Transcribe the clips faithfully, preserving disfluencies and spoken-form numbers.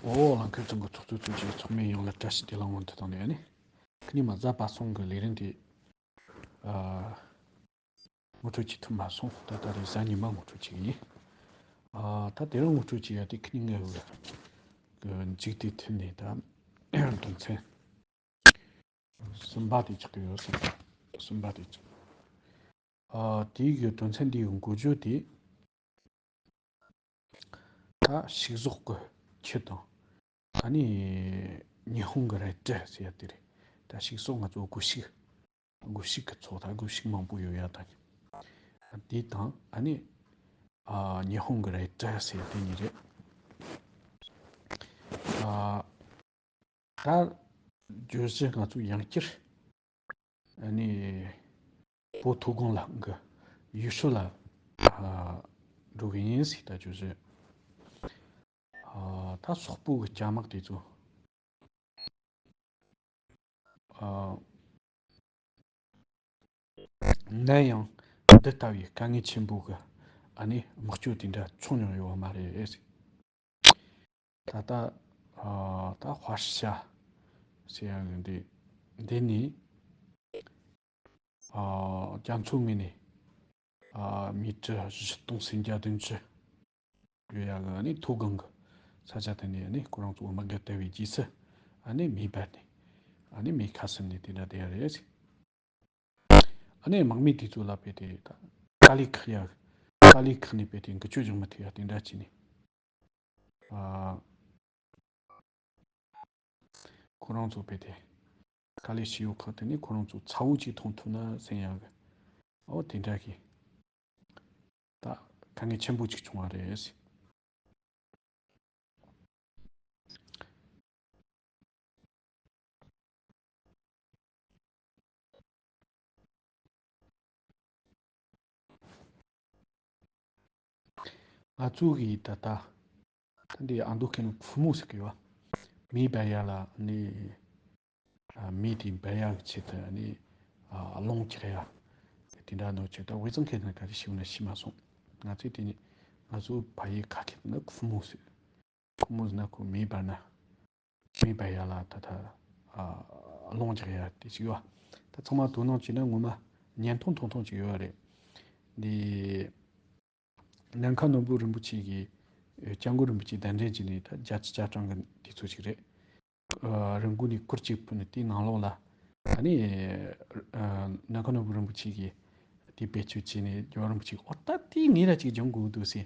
ཨོ་ལང་ཁུལ་ཚང་གི་ཚོགས་གཙོ་ཚོགས་ཀྱི་ཚོགས་མི་ཡོངས་ལ་བཀྲ་ཤིས་བདེ་ལེགས་སྔོན་དུ་བཏང་ནས་ཨ་ནི། ཁ་ཉིན་མ་གཟའ་པ་སངས་གི་ལས་རིམ་དེ། ཨ། ངོ་སྤྲོད་བྱེད་ཐུབ་མ་སོང་། ད་ལྟ་རེས་གཟའ་ཉི་མ་ངོ་སྤྲོད་བྱེད་ཀྱི་ཡིན། ཨ། ད་དེ་རིང་ངོ་སྤྲོད་བྱེད་ཡ་དེ་ཁ་ཉིན་ངའི་གི་མཇུག་དེ་མཐུད་ནས་ད་དོན་ཚན་གསུམ་པ་དེ་ཆགས་ཀྱི་ཡོད་ཟེར། གསུམ་པ་དེ་ཆགས། ཨ། དེའི་གི་དོན་ཚན་འདིའི་འགོ་བརྗོད་དེ། ད་ཕྱུགས་ཟོག་གི་ཁྱུ་དང་། ཨ་ནི་ཉི་ཧོང་གི་རལ་གྲི་ཟེར་ཡ་དེ་རེད། ད་ཕྱུགས་ཟོག་ང་ཚོ་སྒོ་ཕྱུགས། སྒོ་ཕྱུགས་ཀྱི་ཚོགས། ད་སྒོ་ཕྱུགས་མང་པོ་ཡོད་ཡ་ད། དེ་དང་ཨ་ནི། ཨ། ཉི་ཧོང་གི་རལ་གྲི་ཟེར་ཡ་དེ་གཉིས་རེད། ཨ། ད་བརྗོད་གཞི་ང་ཚོ་ཡང་བསྐྱར། ཨ་ནི། བོད་མཐོ་སྒང་ལ་གི་ཡུལ་ཤུལ་ལ། ཨ། འགྲོ་གི་ཡིན་ཟེར། ད་བརྗོད་གཞི། ཨ། ད་སོག་པོ་གི་སྐྱ་དམག་དེ་ཚོ། ཨ། ནམ་ཡང་འདི་ལྟ་བུའི་དཀའ་ངལ་ཆེན་པོ་གི་ཨ་ནི་དམག་སྤྱོད་དེ་འདྲ་བྱུང་མྱོང་ཡོད་པ་མ་རེད། ད་ལྟ། ཨ། ད་ཧྭ་ཤ་ཟེར་ཡ་གི་འདི། འདི་ནི། ཨ། རྒྱ་མཚོའི་ངོས་ནས། ཨ། མི་ཊར་བཞི་སྟོང་སུམ་བརྒྱ་བདུན་ཅུ་ཡོད་ཡ་གི་ཨ་ནི་མཐོ་སྒང་གི་ས་ཆ་དེ་ནས་ཨ་ནི་ཁོ་རང་ཚོ་དམག་སྒར་བཏབ་པའི་རྗེས་སུ་ཨ་ནི་མེ་འབར་ནས། ཨ་ནི་མེ་ཁ་ཟུམ་ནས་དེ་འདྲ་བསྡད་ཡ་རེད། ཨ་ནི་དམག་མི་དེ་ཚོ་ལ་དཔེ་དེ་ད་དཀའ་ལས་ཁག་ཡ། དཀའ་ལས་ཁག་ནས་དཔེ་དེ་འགུལ་སྐྱོད་རྒྱག་མི་ཐུབ་ཡ་དེ་འདྲ་བྱས་ནས། ཨ། ཁོ་རང་ཚོ་དཔེ་དེ་དཀའ་ལས་ཞིག་ཡོད་ཁག་དེ་ནས་ཁོ་རང་ཚོ་ཚ་བོ་ཅིག་མཐོང་ཐུབ་ན་ཟེར་ཡ་གི། ཨོ་དེ་འདྲ་གི། ད་དཀའ་ངལ་ཆེན་པོ་ཅིག་བྱུང་བ་རེད། ང་ཚོ་གི་ད་ལྟ། ད་འདི་ཨ་མདོ་ཁེ་ནི་ཁུ་མོ་ཟེར་གི་ཡོད། མེ་འབར་ཡ་ལ་ནི། ཨ། མེ་དེ་འབར་ཡག་གི་ཆེད་དུ་ནི། ཨ། རླུང་རྒྱག་ཡག་དེ་འདྲ་ནོ་ཆེད་དུ་དབུས་གཙང་ཁེ་ན་ག་རེ་ཞིག་ན་ཤི་མ་སོང་། ང་ཚོས་དེ་ནི་ང་ཚོ་ཕ་ཡུལ་ཁ་ཁེ་ན་ཁུ་མོ་ཟེར། ཁུ་མོ་ཟེར་ན་ཁོ་མེ་འབར་ན། མེ་འབར་ཡག་ལ་ད་ད། ཨ། རླུང་རྒྱག་ཡག་དེ་ཞིག་ཡོད། ད་ཚང་མ་དོ་སྣང་བྱས་ན་ངོ་མ་བརྙན་ཐུང་ཐུང་ཐུང་ཅིག་ཡོད་རེད། འདི། ནམ་མཁའ་ནོར་བུ་རིན་པོ་ཆེ་གིས། སྐྱབས་མགོན་རིན་པོ་ཆེ་གདན་འདྲེན་བྱས་ནས་ད་རྒྱལ་སྤྱི་རྩ་ཁྲིམས་ཀྱི་དུས་ཚོད་ཅིག་རེད། ཨ། རི་མགོ་ནས་གུར་གཅིག་ཕུབ་ནས་དེའི་ནང་ལོགས་ལ། ཨ་ནི། ཨ། ནམ་མཁའ་ནོར་བུ་རིན་པོ་ཆེ་གིས་དེ་བེད་སྤྱོད་བྱས་ནས་རྒྱལ་བ་རིན་པོ་ཆེ་གིས་ཨོ་ད་དེ་ངས་ར་ཅིག་སྦྱང་དགོས་འདུག་ཟེར།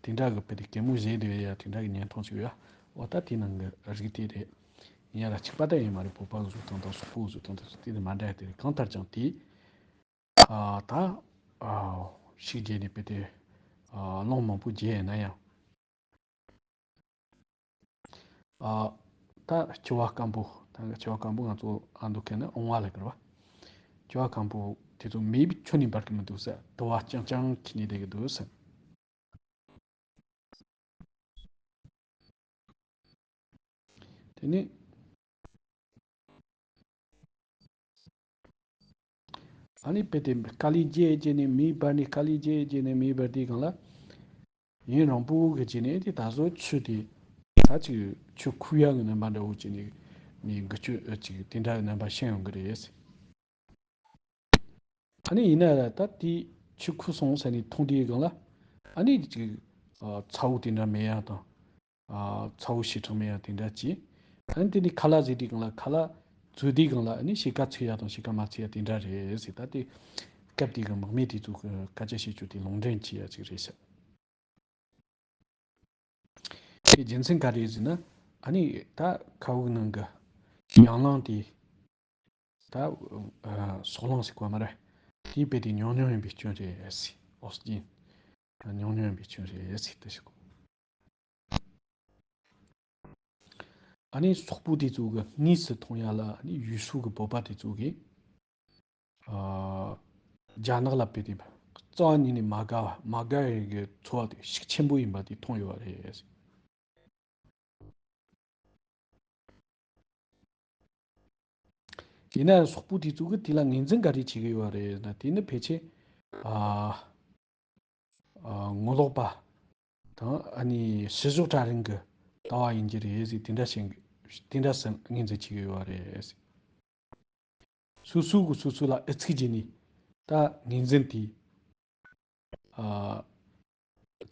དེ་འདྲ་གི་དཔེ་དེ་གད་མོ་བཞད་སྡོད་ཡ་དེ་འདྲ་གི་བརྙན་ཐུང་ཅིག་ཡོད། ཨོ་ད་དེ་ནང་གི་རིགས་དེ་རེད། ཡིན་ཡ་ར་གཅིག་པ་ད་ཡིན་མ་རེད། བོད་པ་བཟོ་སྟངས་དང་སོག་པོ་བཟོ་སྟངས་དེ་ཚོ་དེ་དང་མ་འདྲ་ཡ་དེ་རེད། གང་ལྟར་ཀྱང་དེ། ཨ། ད། ཨ། ཤུགས་རྒྱས་ནས་དཔེ་དེ། ཨ། རླུང་མང་པོ་རྒྱས་ན་ཡང་། ཨ། ད་སྤྱི་བ་སྐམ་པོ། ད་སྤྱི་བ་སྐམ་པོ་ང་ཚོ་ཨ་མདོ་ཁེ་ན་ཨོང་བ་ལ་གི་རེད་བ། སྤྱི་བ་སྐམ་པོ་དེ་ཚོ་མེ་ཁྱོན་ནས་འབར་གི་མི་འདུག་ཟེར། དུ་བ་རྐྱང་རྐྱང་ཁྱེར་ནས་བསྡད་གི་འདུག་ཟེར། དེ་ནས། ཨ་ནི་དཔེ་དེ་དཀའ་ལས་རྒྱག་རྒྱག་ནས་མེ་འབར་ནས། དཀའ་ལས་རྒྱག་རྒྱག་ནས་མེ་འབར་དུས་སྒང་ལ། ཡུན་རིང་པོ་གི་རྗེས་ནས་དེ་ད་གཟོད་ཆུ་དེ། ད་ཅིག་ཆུ་ཁུག་ཡག་གི་རྣམ་པ་འདྲ་བོ་ཅིག་ནས་མི་འགུལ་སྐྱོད་ཅིག་དེ་འདྲ་གི་རྣམ་པ་ཤེས་ཡོང་གི་རེད། ཨ་ནི་ཡིན་ན་ད་དེ་ཆུ་ཁུག་སོང་ཟེར་ནས་མཐོང་དུས་སྒང་ལ། ཨ་ནི་ཅིག་ཨ། ཚ་བོ་དེ་འདྲ་མེད་ཡག་དང་། ཨ། ཚ་བོ་ཞེ་དྲག་མེད་ཡག་དེ་འདྲ་ཅིག་ཨ་ནི་དེ་ནས་ཁ་ལག་ཟོས་དུས་སྒང་ལ། ཁ་ལག་ཟོས་དུས་སྒང་ལ་ཨ་ནི་ཕྱེད་ཀ་ཚིག་ཡག་དང་ཕྱེད་ཀ་མ་ཚིག་ཡག་དེ་འདྲ་རེད་ཟེར། ད་དེ་སྐབས་དེ་གི་དམག་མི་དེ་ཚོ་གི་སྐད་ཆ་བཤད་རྒྱུ་དེ་ལུང་འདྲེན་བྱེད་ཡག་ཅིག་རེད་ཤག་དེ་རྒྱུ་མཚན་ག་རེ་ཟེར་ན། ཨ་ནི་ད་མཁའ་དབུགས་ནང་གི་ཡང་ལང་དེ། ད། ཨ། སོལ་རླངས་ཟེར་གོ་མ་རེད། དེའི་དཔེ་དེ་ཉུང་ཉུང་ཡིན་པའི་རྐྱེན་རེད་ཟེར། ཨོག་སི་ཇན་ཉུང་ཉུང་ཡིན་པའི་རྐྱེན་རེད་ཟེར་ཏེ་ཞུ་གོ། ཨ་ནི་སོག་པོ་དེ་ཚོ་གི་དངོས་སུ་མཐོང་ཡག་ལ། ཨ་ནི་ཡུལ་ཤུལ་གི་བོད་པ་དེ་ཚོ་གིས། ཨ། རྒྱ་ནག་ལ་དཔེ་དེ་རྩ་བ་ཉིད་ནས་མ་དགའ་བ། མ་དགའ་ཡག་གི་ཚོར་བ་དེ་ཤུགས་ཆེན་པོ་ཡིན་པ་དེ་མཐོང་ཡོད་པ་རེད། ཡིན་ན་ཡང་སོག་པོ་དེ་ཚོ་གིས་དེ་ལ་ངོས་འཛིན་ག་རེ་བྱེད་ཀྱི་ཡོད་རེད་ན། དེ་ནི་ཕལ་ཆེར། ཨ། ཨ། ངོ་ལོག་པ་དང་། ཨ་ནི་ཕྱི་ཕྱོགས་གྲལ་རིམ་གྱི་ ལྟ་བ་ཡིན་གྱི་རེད་ཟེར་དེ་འདྲ་བཤད་དེ་འདྲ་ཟེར་ངོས་འཛིན་བྱེད་ཀྱི་ཡོད་རེད། སོ་སོ་གི་སོ་སོ་ལ་ཨུ་ཚུགས་བྱས་ནས་ད་ངོས་འཛིན་དེ། ཨ།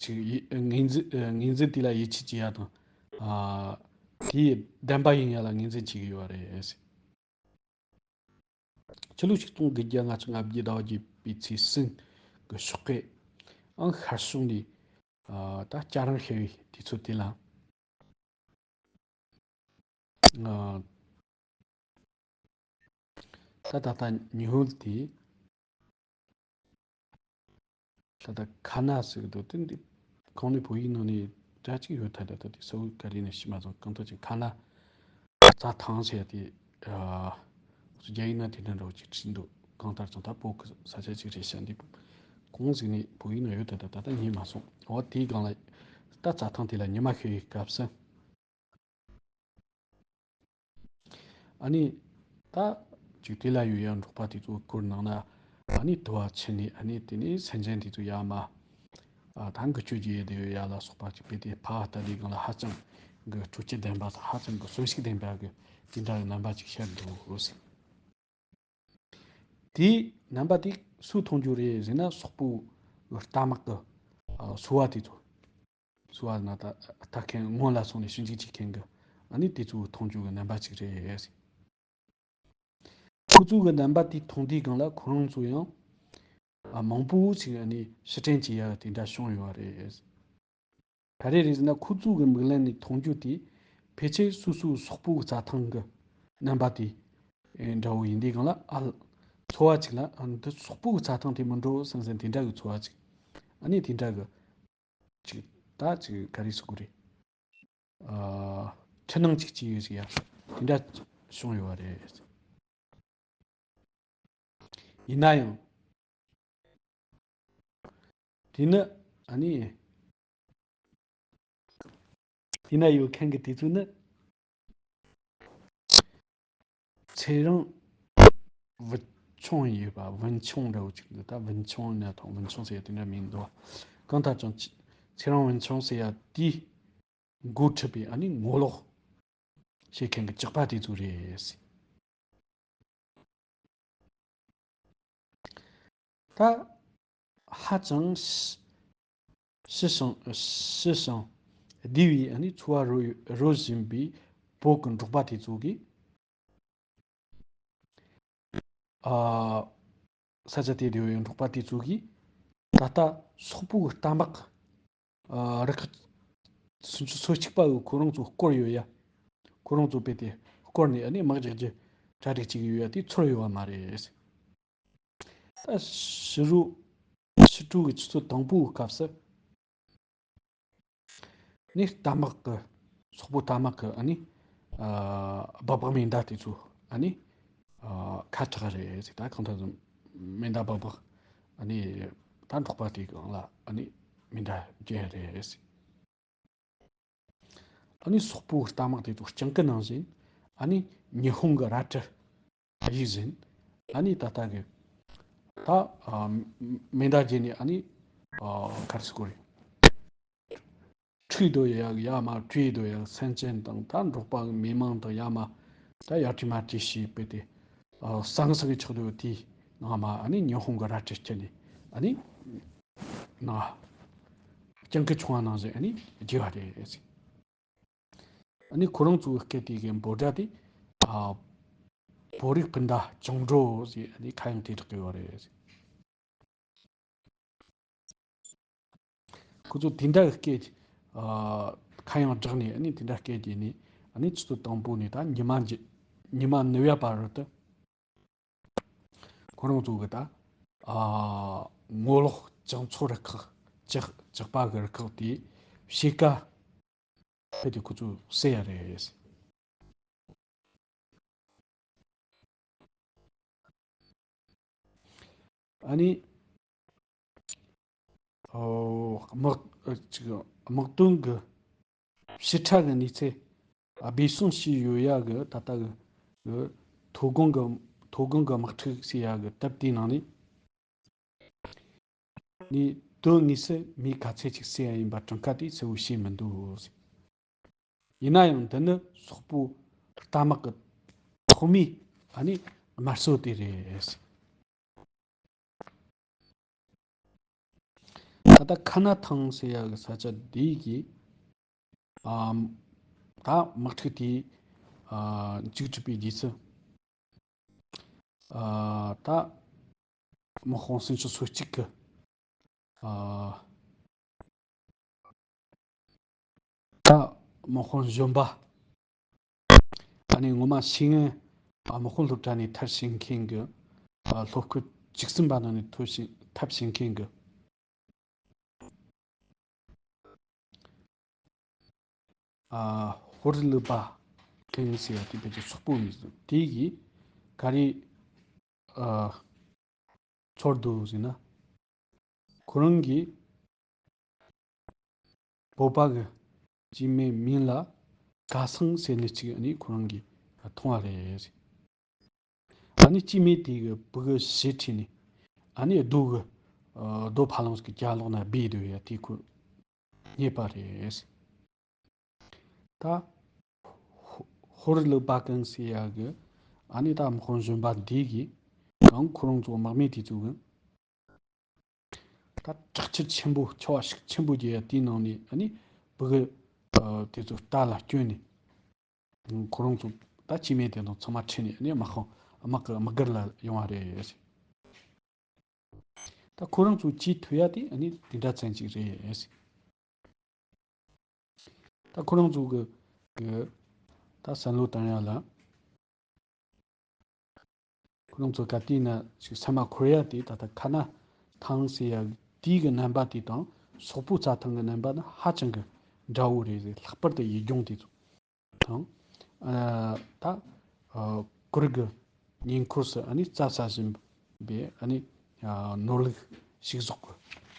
ཅིག་ཡི་ངོས་འཛིན་ཨ་ངོས་འཛིན་དེ་ལ་ཡིད་ཆེས་བྱེད་ཡ་དང་། ཨ། དེའི་བདེན་པ་ཡིན་ཡ་ལ་ངོས་འཛིན་བྱེད་ཀྱི་ཡོད་རེད། ཕྱི་ལོ་ཆིག་སྟོང་དགུ་བརྒྱ་ལྔ་བཅུ་ང་བརྒྱད་ཟླ་བ་བརྒྱད་པའི་ཚེས་གསུམ་གི་ཞོགས་ཀས་ཨང་ཤར་ཕྱོགས་ནས། ཨ། ད་སྐྱ་རེངས་ཤར་བའི་དུས་ཚོད་དེ་ལ། ཨ། ད་ད་ལྟ་ཉི་ཧོང་དེ། ད་ལྟ་ཁ་ན་ཟེར་གི་འདུག་དེ་འདི་གང་ནས་བོད་ཡིག་ནང་ནས་འདྲ་གཅིག་ཡོད་ཐལ། ད་ལྟ་དེ་ས་བོད་ག་རེ་ནས་ཤེས་མ་སོང་། གང་ལྟར་ཅིག་ཁ་ན་རྩྭ་ཐང་ཟེར་ཡ་དེ། ཨ། རྒྱ་ཡིག་ནང་དེ་འདྲ་འདྲ་བོ་ཅིག་བྲིས་འདུག་གང་ལྟར་ཀྱང་ད་བོད་ཀྱི་ས་ཆ་ཅིག་རེད་ཤག་འདི་གང་ཟིག་ནས་བོད་ཡིག་ནང་ཡོད་ཐལ། ད་ད་ལྟ་རྙེད་མ་སོང་། འོ་དེའི་སྒང་ལ་ད་རྩྭ་ཐང་དེ་ལ་ཉི་མ་ཤར་བའི་སྐབས་སུ། ཨ་ནི། ད། ཅིག་དེ་ལ་ཡོད་ཡ་འབྲོག་པ་དེ་ཚོ་སྐོར་ནང་ན། ཨ་ནི་དུ་བ་ཆེ་ནི་ཨ་ནི་དེ་ནི་སེམས་ཅན་དེ་ཚོ་ཡ་མ། ཨ། ད་འགུལ་སྐྱོད་བྱེད་ཡ་དེ་ཡོད་ཡ་ལ་སོགས་པ་ཅིག་དཔེ་དེ་ཕ་ལྟ་དེའི་སྒང་ལ་ཧ་ཅང་གི་སྤྲོ་སྐྱིད་ལྡན་པ་དང་ཧ་ཅང་གི་གསོན་ཤུགས་ལྡན་པ་གི་དེ་འདྲ་གི་རྣམ་པ་ཅིག་ཤར་འདུག་ཟེར། དེའི་རྣམ་པ་དེ་སུས་མཐོང་རྒྱུ་རེད་ཟེར་ན། སོག་པོའི་རྟ་དམག་གི། ཨ། སོ་པ་དེ་ཚོ། སོ་པ་ན་ད་ལྟ་མཁན་སྔོན་ལ་སོང་ནས་ཞིབ་འཇུག་བྱེད་མཁན་གི། ཨ་ནི་དེ་ཚོས་མཐོང་རྒྱུ་གི་རྣམ་པ་ཅིག་རེད། ཁོ་ཚོ་གི་རྣམ་པ་དེ་མཐོང་དུས་སྒང་ལ་ཁོ་རང་ཚོ་ཡང་། ཨ། མང་པོ་ཞིག་ཨ་ནི་ཕྱིར་དྲན་བྱེད་ཡ་དེ་འདྲ་བྱུང་ཡོད་རེད། ག་རེ་རེད་ཟེར་ན། ཁོ་ཚོ་གི་མིག་ལམ་ནས་མཐོང་རྒྱུ་དེ་ཕལ་ཆེར་སོ་སོའི་སོག་པོའི་རྩྭ་ཐང་གི་རྣམ་པ་དེ། ཨེ། འདྲ་བོ་ཡིན་དུས་སྒང་ལ། ཨ། ཚོར་བ་ཅིག་ལ། ཨ། འདི་སོག་པོའི་རྩྭ་ཐང་དེ་མིན་འགྲོ་བསམ་བསམ་དེ་འདྲ་གི་ཚོར་བ་ཅིག་ཨ་ནི་དེ་འདྲ་གི་ཅིག་ད་ཅིག་ག་རེ་ཟེར་དགོས་རེད། ཨ། འཁྲུལ་སྣང་ཅིག་སྐྱེས་ཡོད་ཟེར་ཡ་དེ་འདྲ་བྱུང་ཡོད་པ་རེད། ཡིན་ན་ཡང་། དེ་ནི་ཨ་ནི། དེ་ན་ཡོད་མཁན་གྱི་དེ་ཚོ་ནི། ཚེ་རིང་། བུ་ཆུང་ཡོད་པ། བུ་ཆུང་འདྲ་བོ་ཅིག་འདུག་ད་བུ་ཆུང་ན་ཐང་བུ་ཆུང་ཟེར་ཡ་དེ་འདྲ་མིན་འདུག་གང་ལྟར་ཀྱང་ཚེ་རིང་བུ་ཆུང་ཟེར་ཡ་དེས་འགོ་ཁྲིད་པའི་ཨ་ནི་ངོ་ལོག་བྱེད་མཁན་གྱི་ཇག་པ་དེ་ཚོ་རེད། ད་ཧ་ཅང་ཞི་ཞི་ཞིང་ཞི་ཞིང་བདེ་བའི་ཨ་ནི་འཚོ་བ་རོལ་རོལ་བཞིན་པའི་བོད་ཀྱི་འབྲོག་པ་དེ་ཚོ་གིས། ཨ། ས་ཆ་དེ་བདེ་བའི་འབྲོག་པ་དེ་ཚོ་གིས་ད་ལྟ་སོག་པོའི་རྟ་དམག་ཨ། རུ་ཁག་སུམ་ཅུ་སོ་གཅིག་པ་གིས་ཁོ་རང་ཚོ་བསྐོར་ཡོད་ཡ། ཁོ་རང་ཚོ་རྦད་དེ་བསྐོར་ནས་ཨ་ནི་དམག་རྒྱག་རྒྱུ་གྲ་སྒྲིག་བྱེད་ཀྱི་ཡོད་ཡ་དེ་ཚོར་ཡོད་པ་མ་རེད། ད་ཕྱི་དྲོ་ཕྱི་དྲོ་གི་ཆུ་ཚོད་དང་པོའི་སྐབས་སུ་ནི་རྟ་དམག་གི་སོག་པོ་རྟ་དམག་གི་ཨ་ནི། ཨ། སྦག་སྦག་མེ་མདའ་དེ་ཚོ་ཨ་ནི། ཨ། ཁ་གྲག་རེད་ཟེར། ད་གང་ལྟར་མེ་མདའ་སྦག་སྦག་ཨ་ནི་ད་འབྲོག་པ་དེའི་སྒང་ལ་ཨ་ནི་མེ་མདའ་རྒྱག་རེད་ཟེར། ཨ་ནི་སོག་པོའི་རྟ་དམག་དེ་ཚོ་སྤྱང་ཀི་ནང་བཞིན་ཨ་ནི་ཉི་ཧོང་གི་རལ་གྲི་གཡུག་བཞིན་ཨ་ནི་ད་ལྟ་གི་ད། ཨ། མེ་མདའ་བརྒྱབ་ནས་ཨ་ནི། ཨ། ག་རེ་ཟེར་དགོས་རེད། ཁྲིད་སྡོད་ཡག་ཡ་མ་ཁྲིད་སྡོད་ཡག་སེམས་ཅན་དང་ད་འབྲོག་པ་མི་མང་དང་ཡ་མ་ད་ཡར་ཁྲིད་མར་ཁྲིད་བྱས་པས་དེ། ཨ། སང་སང་གི་ཆགས་སྡོད་དེའི་ནང་མ་ཨ་ནི་ཉི་ཧོང་གི་རལ་གྲི་ཁྱེར་ནས་ཨ་ནི་ན་སྤྱང་ཀི་ཆུང་བ་ནང་བཞིན་ཨ་ནི་རྒྱུག་པ་རེད། ཨ་ནི་ཁོ་རང་ཚོའི་སྐད་དེ་གི་འབོད་སྒྲ་དེ། ཨ། བོད་རིགས་སྤུན་ཟླ་བཅིངས་འགྲོལ་ཟེར་ཨ་ནི་ཁ་གཡང་དེ་གྲགས་ཀྱི་ཡོད་རེད། ཁོ་ཚོ་དེ་འདྲ་གི་སྐད། ཨ། ཁ་གཡང་བསྒྲགས་ནས་ཨ་ནི་དེ་འདྲ་སྐད་རྒྱག་ནས་ཨ་ནི་ཆུ་ཚོད་དང་པོ་ནས་ད་ཉི་མ་ཉི་མ་ནུབ་ཡ་བར་དུ། ཁོ་རང་ཚོ་གི་ད། ཨ། ངོ་ལོག་ཇག་ཚོགས་རུ་ཁག་ཇག་ཇག་པ་གི་རུ་ཁག་དེའི་ཕྱེད་ཀ་ཕུད་དེ་ཁོ་ཚོས་བསད་ཡ་རེད། ཨ་ནི། ཨོ། དམག་ཨ། ཅིག་དམག་དོན་གྱི་ཕྱིར་ཁྲ་གི་གནས་ཚུལ་སྦས་གསུང་བྱས་ཡོད་ཡ་གི་ད་ལྟ་གི་གི་མཐོ་སྒང་གི་མཐོ་སྒང་གི་དམག་འཁྲུག་ཟེར་ཡ་གི་དེབ་དེའི་ནང་ནས་ནི་དོན་དངོས་སུ་མི་ག་ཚད་ཅིག་བསད་ཡ་ཡིན་པ་གྲངས་ཀ་དེ་གསལ་བོ་བཤད་མི་འདུག་ཡིན་ན་ཡང་འདི་ནི་སོག་པོའི་རྟ་དམག་གི་ཐོག་མའི་ཨ་ནི་དམར་གསོད་དེ་རེད། ད་ལྟ་ཁ་ན་ཐང་ཟེར་ཡ་གི་ས་ཆ་འདི་གི་ཨ་ད་དམག་འཁྲུག་དེ་ཨ་མཇུག་གྲུབ་པའི་རྗེས་སུ། ཨ་ད་དམག་དཔུང་སུམ་ཅུ་སོ་གཅིག་གི་ཨ་ད་དམག་དཔུང་གཞོན་པ། ཨ་ནི་ངོ་མ་ཤེས་ངན་ཨ་དམག་དཔུང་སློབ་གྲྭ་ནས་ཐར་ཕྱིན་མཁན་གྱི་ཨ་སློབ་སྐུལ་བཅུ་གསུམ་པ་ནང་ནས་ཐོབ་ཕྱིན་ཐར་ཕྱིན་མཁན་གྱི། ཨ་ཧོར་ལུ་པ་ཀན་ཟེར་ཡ་དེ་བོད་ཀྱི་སོག་པོ་མི་ཟིག་དེ་གིས་ག་རེ་ཨ་ཚོར་འདུག་ཟེར་ན། ཁོ་རང་གིས་བོད་པ་གི་སྐྱེ་དམན་མིང་ལ་ག་སང་ཟེར་ནི་གཅིག་ཨ་ནི་ཁོ་རང་གིས་མཐོང་བ་རེད། ཨ་ནི་སྐྱེ་དམན་དེ་གི་བུ་གི་ཞེ་ཁྲིད་ནས་ཨ་ནི་རྡོ་གི་རྡོ་ཕ་ལོང་གི་རྒྱབ་ལོགས་ན་སྦས་སྡོད་ཡ་དེ་ཁོ་རྙེད་པ་རེད། ད་ཧོ་ཧོར་ལུ་པ་ཀན་ཟེར་ཡ་གི་ཨ་ནི་ད་དམག་དཔུང་གཞོན་པ་འདི་གིས་ཡང་ཁོ་རང་ཚོ་དམག་མི་དེ་ཚོ་གི་ད་དྲག་ཆར་ཆེན་པོ་ཆར་པ་ཤུགས་ཆེན་པོ་རྒྱག་ཡ་དེའི་ནང་ནས་ཨ་ནི་བུ་གི་ཨ་དེ་ཚོ་རྟ་ལ་བསྐྱོན་ནས་ཁོ་རང་ཚོ་ད་སྐྱེ་དམན་དེ་དང་ཚང་མ་ཁྲིད་ནས་ཨ་ནི་དམག་ཁང་དམག་གི་དམག་སྒར་ལ་ཡོང་བ་རེད། ད་ཁོ་རང་ཚོ་བྱེད་ཐུབ་ཡ་དེ་ཨ་ནི་དེ་འདྲ་ཙམ་ཅིག་རེད། ད་ཁོ་རང་ཚོ་གི་གི་ད་བསམ་བློ་བཏང་ཡ་ལ། ཁོ་རང་ཚོ་ག་དུས་ན་ཅིག་སེམས་མ་འཁོར་ཡ་དེ་ད་ལྟ་ཁ་ན་ཐང་ཟེར་ཡ་དེའི་གི་རྣམ་པ་དེ་དང་སོག་པོ་རྩྭ་ཐང་གི་རྣམ་པ་ནི་ཧ་ཅང་གི་འདྲ་བོ་རེད་ཟེར། ལྷག་པར་དུ་ཡུལ་ལྗོངས་དེ་ཚོ་དང་། ཨ་ད་ཨ་གུར་གི་ཉེ་འཁོར་སུ་ཨ་ནི་རྩྭ་ཟ་བཞིན་པའི་ཨ་ནི་ཨ་ནོར་ལུག་ཞིག་བཟོ་གི་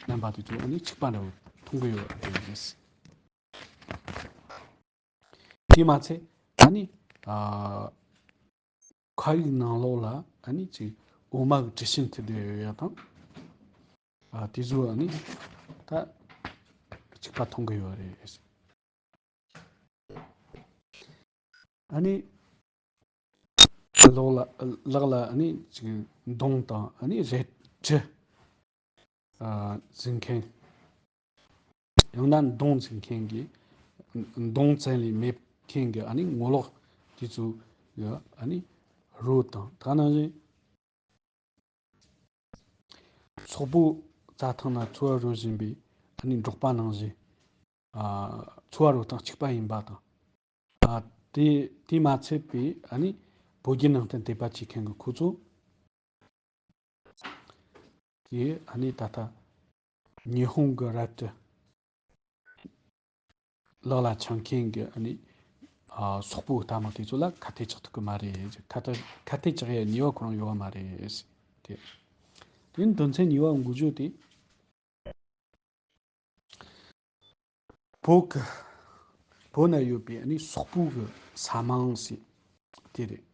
རྣམ་པ་དེ་ཚོ་ཨ་ནི་གཅིག་པ་འདྲ་བོ་མཐོང་གི་ཡོད་པ་དེ་རེད། དེ་མ་ཚད་ཨ་ནི་ཨ་ཁ་ཡིག་ནང་ལོགས་ལ་ཨ་ནི་ཅིག་འོ་མ་གི་དྲི་ཞིམ་ཐིབས་བསྡད་ཡོད་ཡ་དང་། ཨ་དེ་ཚོ་ཨ་ནི་ད་གཅིག་པ་མཐོང་གི་ཡོད་རེད། ཨ་ནི་ལོགས་ལ་ལག་ལ་ཨ་ནི་ཅིག་མདུང་དང་ཨ་ནི་རལ་གྲི་ཨ་འཛིན་མཁན། ཡང་ན་མདུང་འཛིན་མཁན་གྱི་མདུང་བཙན་ལས་མེད་མཁན་གྱི་ཨ་ནི་ངོ་ལོག་དེ་ཚོ་གི་ཨ་ནི་རོ་དང་ད་ནང་བཞིན་སོག་པོ་རྩྭ་ཐང་ན་འཚོ་བ་རོལ་བཞིན་པའི་ཨ་ནི་འབྲོག་པ་ནང་བཞིན་ཨ་འཚོ་བ་རོལ་སྟངས་གཅིག་པ་ཡིན་པ་དང་། ཨ་དེ་དེ་མ་ཚད་པའི་ཨ་ནི་བོད་བརྒྱུད་ནང་བསྟན་དད་པ་བྱེད་མཁན་གྱི་ཁོ་ཚོ་གིས་ཨ་ནི་ད་ལྟ་ཉི་ཧོང་གི་རལ་གྲི་ལག་ལ་འཆང་མཁན་གྱི་ཨ་ནི་ཨ་སོག་པོའི་རྟ་དམག་དེ་ཚོ་ལ་ཁ་གཏད་གཅོག་ཐུབ་ཀྱི་མ་རེད། ཁ་གཏད་ཁ་གཏད་གཅོག་ཡའི་ནུས་པ་ཁོ་རང་ཡོད་པ་མ་རེད། དེ་དེ་ནི་དོན་ཚན་གཉིས་པ་འགོ་བརྗོད་དེ། བོད་ཀྱི་བོད་ན་ཡོད་པའི་ཨ་ནི་སོག་པོ་གི་ས་མིང་ཟེར་དེ་རེད།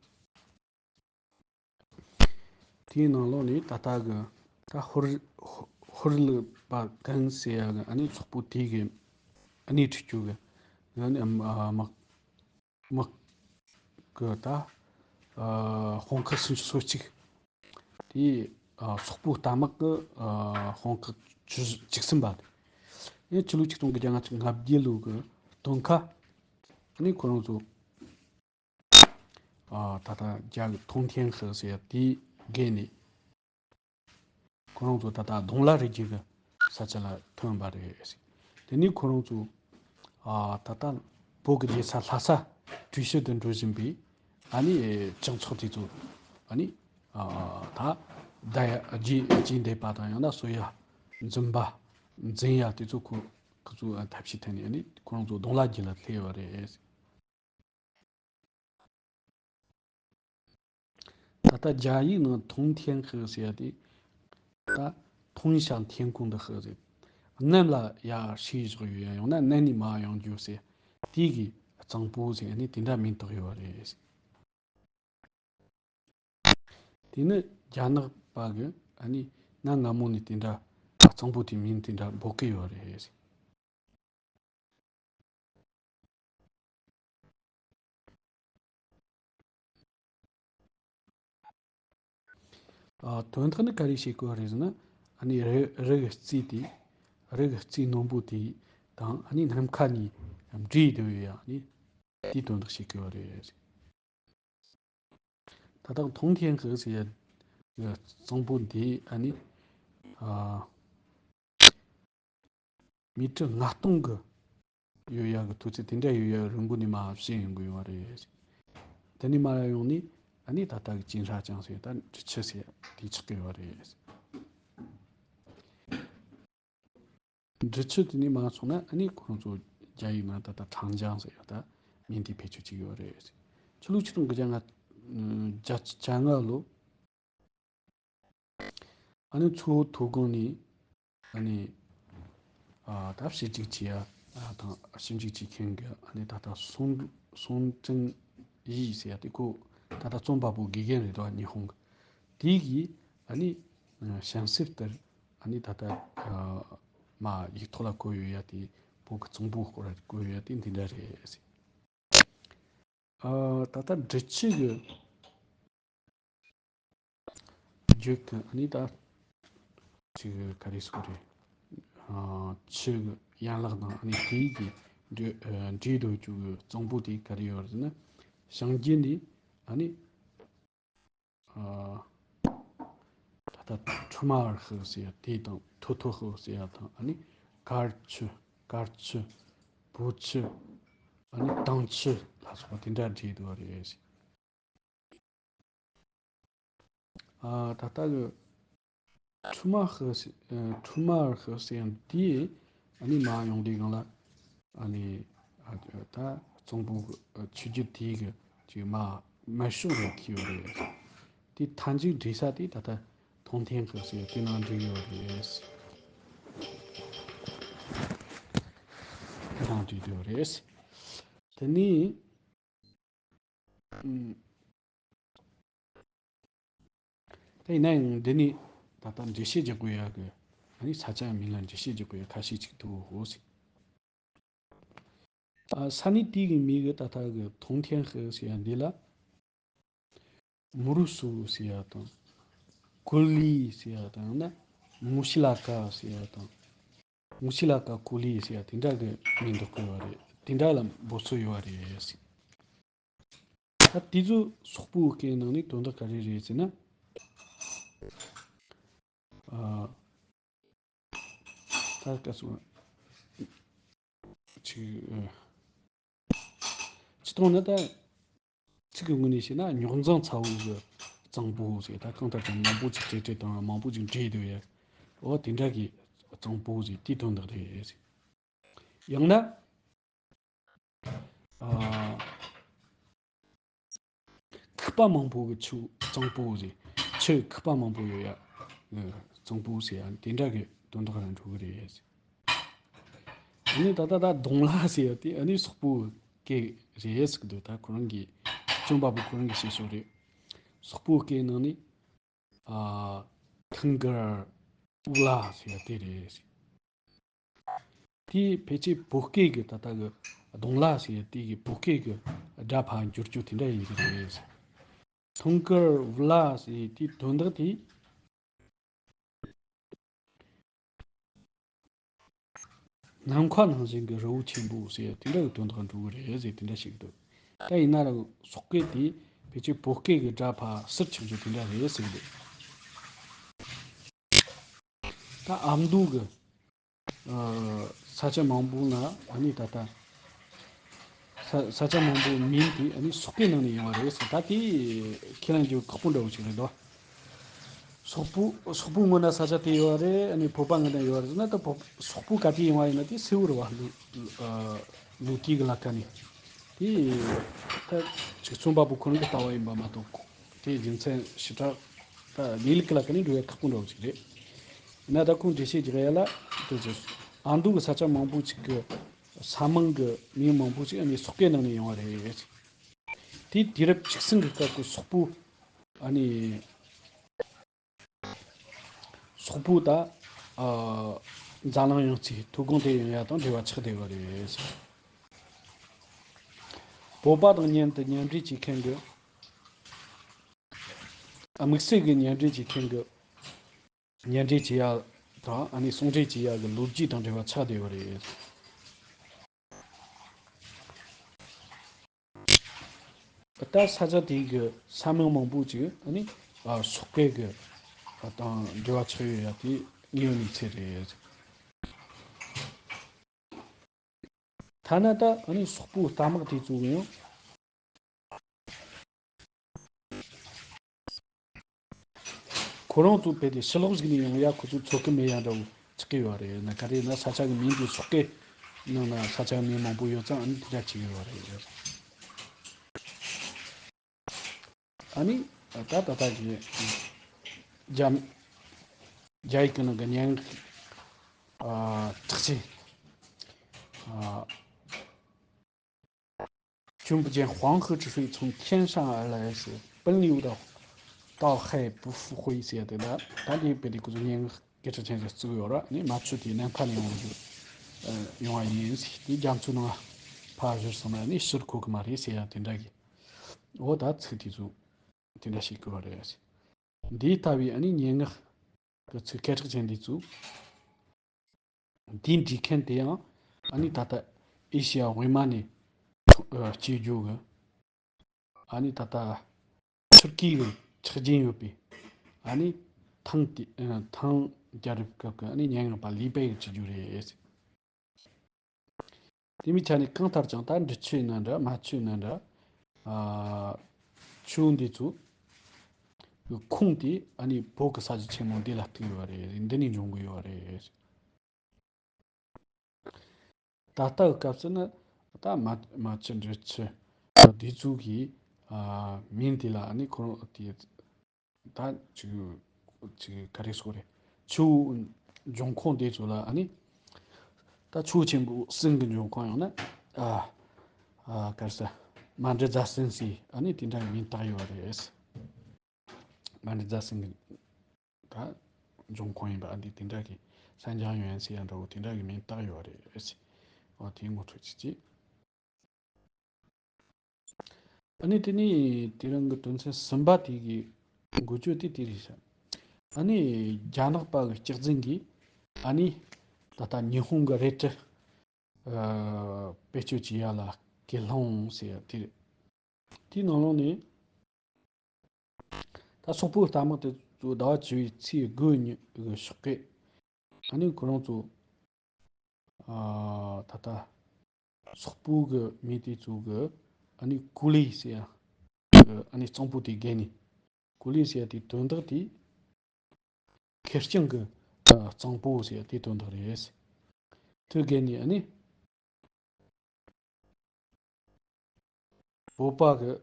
དེའི་ནང་ལོགས་ནས་ད་ལྟ་གི་ད་ཧོར་ཧོར་ལུ་པ་ཀན་ཟེར་ཡ་གི་ཨ་ནི་སོག་པོ་དེ་གི་ཨ་ནི་ཁྲིད་རྒྱུ་གི་ཨ་ནི་དམག་དམག་གི་ད་ཨ་དཔུང་ཁག་སུམ་ཅུ་སོ་གཅིག་དེ་ཨ་སོག་པོའི་རྟ་དམག་གི་ཨ་དཔུང་ཁག་བཅུ་བཅུ་གསུམ་པ་དེ། ཨེ་ཕྱི་ལོ་ཆིག་སྟོང་དགུ་བརྒྱ་ལྔ་བཅུ་ང་བརྒྱད་ལོ་གི་སྟོན་ཁ་ཨ་ནི་ཁོ་རང་ཚོ་ཨ་ད་ལྟ་རྒྱ་གི་ཐུང་ཐེན་ཧི་ཟེར་ཡ་དེའི་བརྒལ་ནས་ཁོ་རང་ཚོ་ད་ལྟ་གདོང་ལ་རི་རྒྱུད་ཀྱི་ས་ཆ་ལ་ཐོན་པ་རེད། དེ་ནས་ཁོ་རང་ཚོ་ཨ་ད་ལྟ་བོད་ཀྱི་རྒྱལ་ས་ལྷ་ས་གྲོས་ཞུ་དུ་འགྲོ་བཞིན་པའི་ཨ་ནི་སྤྱི་ཚོགས་དེ་ཚོ་ཨ་ནི་ཨ་ད་ད་ཡ་རྗེས་རྗེས་འདེད་པ་དང་ཡང་ན་གསོད་ཡ་འཛིན་པ་འཛིན་ཡ་དེ་ཚོ་ཁོ་ཁོ་ཚོ་ཐབས་ཤེས་ཐད་ནས་ཨ་ནི་ཁོ་རང་ཚོ་གདོང་ལ་རྒྱུད་ལ་སླེབས་ཡོད་རེད། ད་ལྟ་རྒྱ་ཡིག་ནང་ཐུང་ཐེན་ཧི་ཟེར་ཡ་དེ་ད་通向天空的河ཟེར། གནམ་ལ་ཡར་ཧྲིལ་བཞག་ཡོད་ཡ་ཡང་ན་གནམ་ནས་མར་ཡོང་རྒྱུ་ཟེར། དེ་གི་གཙང་པོ་ཟེར་ནས་དེ་འདྲ་མིང་བཏགས་ཡོད་རེད། དེ་ནི་རྒྱ་ནག་པ་གི་ཨ་ནི་གནའ་སྔ་མོ་ནས་དེ་འདྲ་གཙང་པོ་དེ་མིང་དེ་འདྲ་འབོད་ཀྱི་ཡོད་རེད། ཨ། དོན་དག་ནི་ག་རེ་བྱེད་དགོས་རེད་ཟེར་ན། ཨ་ནི་རི་རི་གི་རྩེ་དེ། རི་གི་རྩེ་རྣོན་པོ་དེ་དང་ཨ་ནི་ནམ་མཁའ་གཉིས་འདྲེས་བསྡད་ཡོད་ཡ། ཨ་ནི་དེའི་དོན་དག་བྱེད་དགོས་རེད། ད་ལྟ་མཐོང་ཐེན་ཧི་ཟེར་ཡ་གཙང་པོ་འདི་ཨ་ནི། ཨ། མི་ཊར་ལྔ་སྟོང་གི་ཡོད་ཡ་གི་མཐོ་ཚད་དེ་འདྲ་ཡོད་ཡ་རི་མགོ་ནས་མར་བཞེངས་ཡོང་གི་ཡོད་རེད། དེ་ནས་མར་ཡོང་ནས་ཨ་ནི་ད་ལྟ་གི་ཅིན་ཧྲ་ཅང་ཟེར་ད་འབྲི་ཆུ་ཟེར་དེ་ཆགས་ཀྱི་ཡོད་རེད། འབྲི་ཆུ་དེ་ནས་མར་སོང་ན་ཨ་ནི་ཁོ་རང་ཚོ་རྒྱ་ཡིག་ནང་ད་ལྟ་ཁྲང་ཅང་ཟེར་ཡ་ད་མིང་དེ་བེད་སྤྱོད་བྱེད་ཀྱི་ཡོད་རེད། ཆུ་ལུག་ཆིག་སྟོང་དགུ་བརྒྱ་ལྔ་བརྒྱ་ལྔ་ལོ། ཨ་ནི་མཚོ་བོད་མཐོ་སྒང་ནས་ཨ་ནི། ཨ། ད་ཞིབ་འཇུག་བྱེད་ཡ། ཨ། དང་ཞིབ་འཇུག་བྱེད་མཁན་གྱི་ཨ་ནི་ད་ལྟ་སུང་སུང་ཀྲིན་ཡི་ཟེར་ཡ་དེ་ཁོ་ད་ལྟ་རྩོམ་པ་པོ་དགེ་རྒན་རེད་དོ། ཉི་ཧོང་གི། དེ་གིས་ཨ་ནི་གཤམ་གསལ་ལྟར་ཨ་ནི་ད་ལྟ། ཨ། མ་ཡིག་ཐོག་ལ་བཀོད་ཡོད་ཡ་དེ། བོད་ཀྱི་གཙང་པོའི་སྐོར་ལ་བཀོད་ཡོད་ཡ་དེ་འདི་འདྲ་རེད། ཨ། ད་ལྟ་འབྲི་ཆུ་གི་བརྗོད་མཁན་ཨ་ནི་ད་ཅིག་ག་རེ་ཟེར་དགོས་རེད། ཨ། ཆུ་གི་ཡན་ལག་དང་ཨ་ནི་དེའི་གི་འབྲེལ་ཨ་འབྲེལ་དུ་བཅུག་གི་གཙང་པོ་དེ་ག་རེ་ཡོད་རེད་ཟེར་ན། བྱང་རྒྱུད་ནས་ཨ་ནི། ཨ། ད་ལྟ་ཁྲུ་མ་ཧི་ཟེར་ཡ་དེ་དང་ཐོ་ཐོ་ཧི་ཟེར་ཡ་དང་ཨ་ནི་དཀར་ཆུ། དཀར་ཆུ། བོ་ཆུ། ཨ་ནི་དྭངས་ཆུ་ལ་སོགས་པ་དེ་འདྲ་འདྲེས་འདུག་པ་རེད། ཨ། ད་ལྟ་གི་ཁྲུ་མ་ཧི་ཟེར། ཨ། ཁྲུ་མ་ཧི་ཟེར་ཡང་དེ་ཨ་ནི་མ་ཡོང་དུས་སྒང་ལ་ཨ་ནི། ཨ། ད་གཙང་པོ་གི་ཆུ་རྒྱུད་དེའི་གི་ཅིག་མ་མ་ཤོག་རེ་ཁྱེར་ཡོད་རེད། དེ་མཐའ་མཇུག་འདྲེས་ས་དེ་ད་ལྟ་མཐོང་ཐེན་ཧི་ཟེར་དེ་ནང་འདྲེས་ཡོད་རེད། དེ་ནང་འདྲེས་ཡོད་རེད། དེ་ནས། ཨུམ། དེ་ཡིན་ན་ཡང་འདི་ནས་ད་ལྟ་འགྲེལ་བཤད་རྒྱག་དགོས་ཡ་གི། ཨ་ནི་ས་ཆ་མིང་ལ་འགྲེལ་བཤད་རྒྱག་དགོས་ཡ་ཁ་ཤས་ཅིག་འདུག་ཟེར། ཨ། ས་གནས་དེ་གི་མིང་གི་ད་ལྟ་གི་མཐོང་ཐེན་ཧི་ཟེར་ཡ་འདི་ལ། མུ་རུ་སུ་ཟེར་ཡ་དང་། ཀུ་ལི་ཟེར་ཡ་དང་ཡང་ན་མུ་ཤི་ལ་ཀ་ཟེར་ཡ་དང་། མུ་ཤི་ལ་ཀ་ཀུ་ལི་ཟེར་ཡ་དེ་འདྲ་གི་མིང་འདོགས་ཀྱི་ཡོད་རེད། དེ་འདྲ་ལ་འབོད་ཚུལ་ཡོད་རེད། ད་དེ་ཚོ་སོག་པོའི་སྐད་ནང་ནས་དོན་དག་ག་རེ་རེད་ཟེར་ན། ཨ། ད་སྐབས་སུ། ཅིག་ཨ། སྤྱིར་བཏང་ན་ད་ཚིག་གི་ངོས་ནས་བཤད་ན་རྙོག་འཛིང་ཚ་བོ་གི་གཙང་པོ་ཟེར། ད་གང་ལྟར་ཀྱང་མང་པོ་ཅིག་འདྲེས་འདྲེས་དང་མང་པོ་ཅིག་འདྲེས་འདུག་ཡ། འོ་དེ་འདྲ་གི་གཙང་པོ་ཟེར་དེའི་དོན་དག་རེད། ཡང་ན། ཨ། ཁུག་པ་མང་པོ་གི་ཆུ་གཙང་པོ་ཟེར། ཆུ་ཁུག་པ་མང་པོ་ཡོད་ཡ། ཨ། གཙང་པོ་ཟེར་ཡ་དེ་འདྲ་གི་དོན་དག་རང་འགྲོ་གི་རེད། ཨ་ནི་ད་ལྟ་ད་གདོང་ལ་ཟེར་ཡ་དེ་ཨ་ནི་སོག་པོའི་སྐད་རེད་ཟེར་གི་འདུག་ད་ཁོ་རང་གི་རྩོམ་པ་པོ་ཁོ་རང་གི་བཤད་སྲོལ་རེད། སོག་པོའི་སྐད་ནང་ནས། ཨ། ཐང་གར་ཨུ་ལ་ཟེར་ཡ་དེ་རེད། དེ་ཕལ་ཆེར་བོད་སྐད་ཀྱི་ད་ལྟ་གི་གདོང་ལ་ཟེར་ཡ་དེ་གི་བོད་སྐད་ཀྱི་སྒྲ་ཕར་འགྱུར་རྒྱུ་དེ་འདྲ་ཡིན་གྱི་རེད། ཐང་གར་ཨུ་ལ་ཟེར་ཡ་དེའི་དོན་དག་དེ། ནམ་མཁའ་ནང་བཞིན་གྱི་རི་བོ་ཆེན་པོ་ཟེར་དེ་འདྲ་གི་དོན་དག་འགྲོ་གི་རེད་ཟེར་དེ་འདྲ་ཞིག་འདུག་ད་ཡིན་ན་རང་སོག་སྐད་དེ་ཕལ་ཆེར་བོད་སྐད་ཀྱི་སྒྲ་ཕར་ཟུར་ཆག་རྒྱུ་དེ་འདྲ་རེད་ཟེར་གི་འདུག་ད་ཨ་མདོ་གི། ཨ། ས་ཆ་མང་པོ་ན་ཨ་ནི་ད་ལྟ། ས་ས་ཆ་མང་པོའི་མིང་དེ་ཨ་ནི་སོག་སྐད་ནང་ནས་ཡོང་བ་རེད་ཟེར། ད་དེ་ཁས་ལེན་རྒྱུ་ཁག་པོ་འདྲ་བོ་ཞིག་རེད་དོ། སོག་པོ་སོག་པོའི་ངོས་ན་ས་ཆ་དེ་ཡོད་རེད། ཨ་ནི་བོད་པ་ངོས་ན་ཡོད་རེད་ཟེར་ན། ད་བོད་སོག་པོ་ག་དུས་ཡོང་བ་ཡིན་ན་དེ་གསལ་བོ་རེད་བ། ལོ། ཨ། ལོ་རྒྱུས་ཀྱི་ལ་ཁ་ནས་དེ་ད་ཅིག་རྩོམ་པ་པོ་ཁོ་རང་གི་ལྟ་བ་ཡིན་པ་མ་གཏོགས་དེ་རྒྱུ་མཚན་ཞེ་དྲག་ད་གནས་ལུགས་ཀྱི་ལ་ཁ་ནས་འགྲོ་བའི་ཁག་པོ་འདྲ་བོ་ཞིག་རེད། ཡིན་ན་ད་ཁོང་འགྲེལ་བཤད་རྒྱག་ཡ་ལ་དེ་ཚོ་ཨ་མདོ་གི་ས་ཆ་མང་པོ་ཅིག་གི་ས་མིང་གི་མིང་མང་པོ་ཅིག་ཨ་ནི་སོག་སྐད་ནང་ནས་ཡོང་བ་རེད། དེ་དུས་རབས་བཅུ་གསུམ་གྱི་སྐབས་ཀྱི་སོག་པོ། ཨ་ནི་སོག་པོ་ད། ཨ། འཛམ་གླིང་ཡང་རྩེའི་མཐོ་སྒང་དེ་ཡོང་ཡ་དང་འབྲེལ་བ་ཆགས་བསྡད་པ་རེད། བོད་པ་དང་མཉམ་དུ་མཉམ་འབྲེལ་བྱེད་མཁན་གྱི། དམིགས་བསལ་གྱི་ཉེ་འབྲེལ་གྱི་ཐེངས་ཀྱི་ཉེ་འབྲེལ་བྱེད་ཡ་དང་ཨ་ནི་ཟུང་འབྲེལ་བྱེད་ཡ་གི་ལོ་རྒྱུས་དང་འབྲེལ་བ་ཆགས་བསྡད་ཡོད་རེད། ད་ས་ཆ་དེའི་གི་ས་མིང་མང་པོ་ཅིག་ཨ་ནི་ཨ་སོག་སྐད་གི་ཨ་དང་འབྲེལ་བ་ཆགས་ཡོད་ཡ་དེ་དངོས་ཡོད་གནས་ཚུལ་རེད། ཐ་ན་ད་ཨ་ནི་སོག་པོའི་རྟ་དམག་དེ་ཚོ་གི་ཡང་ཁོ་རང་ཚོ་བོད་དེ་ཕྱི་ལོགས་ཟིག་ནས་ཡོང་ཡ་ཁོ་ཚོ་ཚོར་གི་མེད་ཡ་འདྲ་བོ་ཆགས་ཀྱི་ཡོད་རེད། ན་ག་རེ་ན་ས་ཆ་གི་མིང་དེ་སོག་སྐད་ནང་ན་ས་ཆ་གི་མིང་མང་པོ་ཡོད་ཙང་ཨ་ནི་དེ་འདྲ་ཆགས་ཀྱི་ཡོད་རེད། ཨ་ནི་ད་ད་ལྟ་གི་རྒྱ་རྒྱ་ཡིག་གི་ནང་གི་སྙན་ངག་ཨ་དྲག་ཆེ། ཨ། 君不见黄河之水从天上而来时，奔流到大海不复回 ཟེར་ཡ་དེ་ལ་ད་འདི་བོད་དེ་ཁོ་ཚོ་སྙན་ངག་སྐད་གྲགས་ཅན་ཞིག་བརྩི་གི་ཡོད་ར། ནི་མ་ཆུ་དེ་ནམ་མཁའ་ནས་ཡོང་རྒྱུ་ཡོང་བ་ཡིན་ཟེར། དེ་རྒྱ་མཚོའི་ནང་ཕར་བཞུར་སོང་ན་ནི་ཕྱིར་འཁོར་གི་མ་རེད་ཟེར་ཡ་དེ་འདྲ་གི། འོ་ད་ཚིག་དེ་ཚོ་དེ་འདྲ་ཞིག་གི་བ་རེད། འདི་ལྟ་བུའི་ཨ་ནི་སྙན་ངག་གི་ཚིག་སྐད་གྲགས་ཅན་འདི་ཚོ་འདི་འབྲི་མཁན་དེ་ཡང་ཨ་ནི་ད་ལྟ་ཨེ་ཤི་ཡ་དབུས་མ་ནས་སྐྱེས་རྒྱུ་གི་ཨ་ནི་ད་ལྟ་ཐུར་ཀི་གི་ཆགས་རྒྱུན་ཡོད་པའི་ཨ་ནི་ཐང་དེ་ཐང་རྒྱལ་རབས་སྐབས་ཀྱི་ཨ་ནི་སྙན་ངག་པ་ལི་པེ་གི་བྲིས་རྒྱུ་རེད། དེ་མིན་ཆ་ནས་གང་ལྟར་ཀྱང་ད་འབྲི་ཆུ་ཡིན་ན་འདྲ་མ་ཆུ་ཡིན་ན་འདྲ། ཨ། ཆུ་འདི་ཚོ་གི་ཁུངས་དེ་ཨ་ནི་བོད་ཀྱི་ས་གཞི་ཆེན་མོ་འདི་ལ་ཐུག་ཡོད་རེད། འདི་ནས་འབྱུང་གི་ཡོད་རེད། ད་ལྟ་གི་སྐབས་སུ་ནི་ད་མ་མ་ཆུ་འབྲི་ཆུ་འདི་ཚོ་གི་ཨ་མིང་དེ་ལ་ཨ་ནི་ཁོ་རང་དེ། ད་ཅིག་ཅིག་ག་རེ་ཟེར་དགོས་རེད། ཆུ་བོ་འབྱུང་ཁུངས་དེ་ཚོ་ལ་ཨ་ནི་ད་ཆུ་བོ་ཆེན་པོ་སེང་གི་འབྱུང་ཁུངས་ཡང་ན་ཨ་ཨ་ག་རེ་ཟེར། མ་འབྲི་རྫ་སེང་ཟེར་ཨ་ནི་དེ་འདྲ་གི་མིང་བཏགས་ཡོད་རེད། མ་འབྲི་རྫ་སེང་གི་ད་འབྱུང་ཁུངས་ཡིན་པ་ཨ་འདི་དེ་འདྲ་གི་ས་འཇང་ཡོན་ཟེར་ཡ་འདྲ་བོ་དེ་འདྲ་གི་མིང་བཏགས་ཡོད་རེད། ཨོ་དེ་ངོ་སྤྲོད་བྱེད་ཅིག་ཨ་ནི་དེ་ནས་དེ་རིང་གི་དོན་ཚན་གསུམ་པ་དེ་གི་འགོ་བརྗོད་དེ་དེ་རེད་ཤག་ཨ་ནི་རྒྱ་ནག་པ་གི་སྐྱག་རྫུན་གྱིས་ཨ་ནི་ད་ལྟ་ཉི་ཧོང་གི་རལ་གྲི་ཨ་བེད་སྤྱོད་བྱེད་ཡ་ལ་སྐུལ་སློང་ཟེར་ཡ་དེ་རེད། དེའི་ནང་ལོགས་ནས་ད་སོག་པོའི་རྟ་དམག་དེ་ཚོ་ཟླ་བ་བཅུ་པའི་ཚེས་དགུ་ཉིན་གི་ཞོགས་ཀས་ཨ་ནི་ཁོ་རང་ཚོ་ཨ་ད་ལྟ་སོག་པོ་གི་མི་དེ་ཚོ་གི་ཨ་ནི་ཀུ་ལི་ཟེར་ཡ་གི་ཨ་ནི་གཙང་པོ་དེ་བརྒལ་ནས། ཀུ་ལི་ཟེར་ཡ་དེ་དོན་དག་དེ་ཁེར་རྐྱང་གི་ཨ་གཙང་པོ་ཟེར་ཡ་དེ་དོན་དག་རེད། དེ་བརྒལ་ནས་ཨ་ནི་བོད་པ་གི་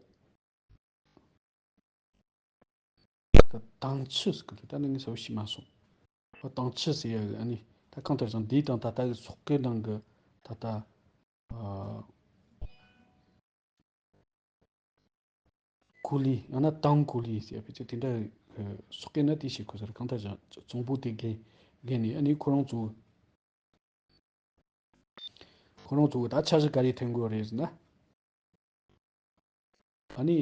ད་དྭངས་ཆུ་ཟེར་གི་རེད། ད་ནི་ངས་གསལ་པོ་ཤེས་མ་སོང་། ཨ་དྭངས་ཆུ་ཟེར་ཡ་གི་ཨ་ནི་ད་གང་ལྟར་ཀྱང་འདི་དང་ད་ལྟ་གི་སོག་སྐད་ནང་གི་ད་ལྟ་ཨ་ཀུ་ལི་ཡང་ན་དྭངས་ཀུ་ལི་ཟེར་ཡ་ཕལ་ཆེར་དེ་འདྲ་གི་སོག་སྐད་ན་དེ་ཤེས་དགོས་ས་རེད། གང་ལྟར་ཀྱང་གཙང་པོ་དེ་བརྒལ་བརྒལ་ནས་ཨ་ནི་ཁོ་རང་ཚོ་ཁོ་རང་ཚོ་གི་ད་འཆར་གཞི་ག་རེ་འཐེན་དགོས་རེད་ཟེར་ན། ཨ་ནི།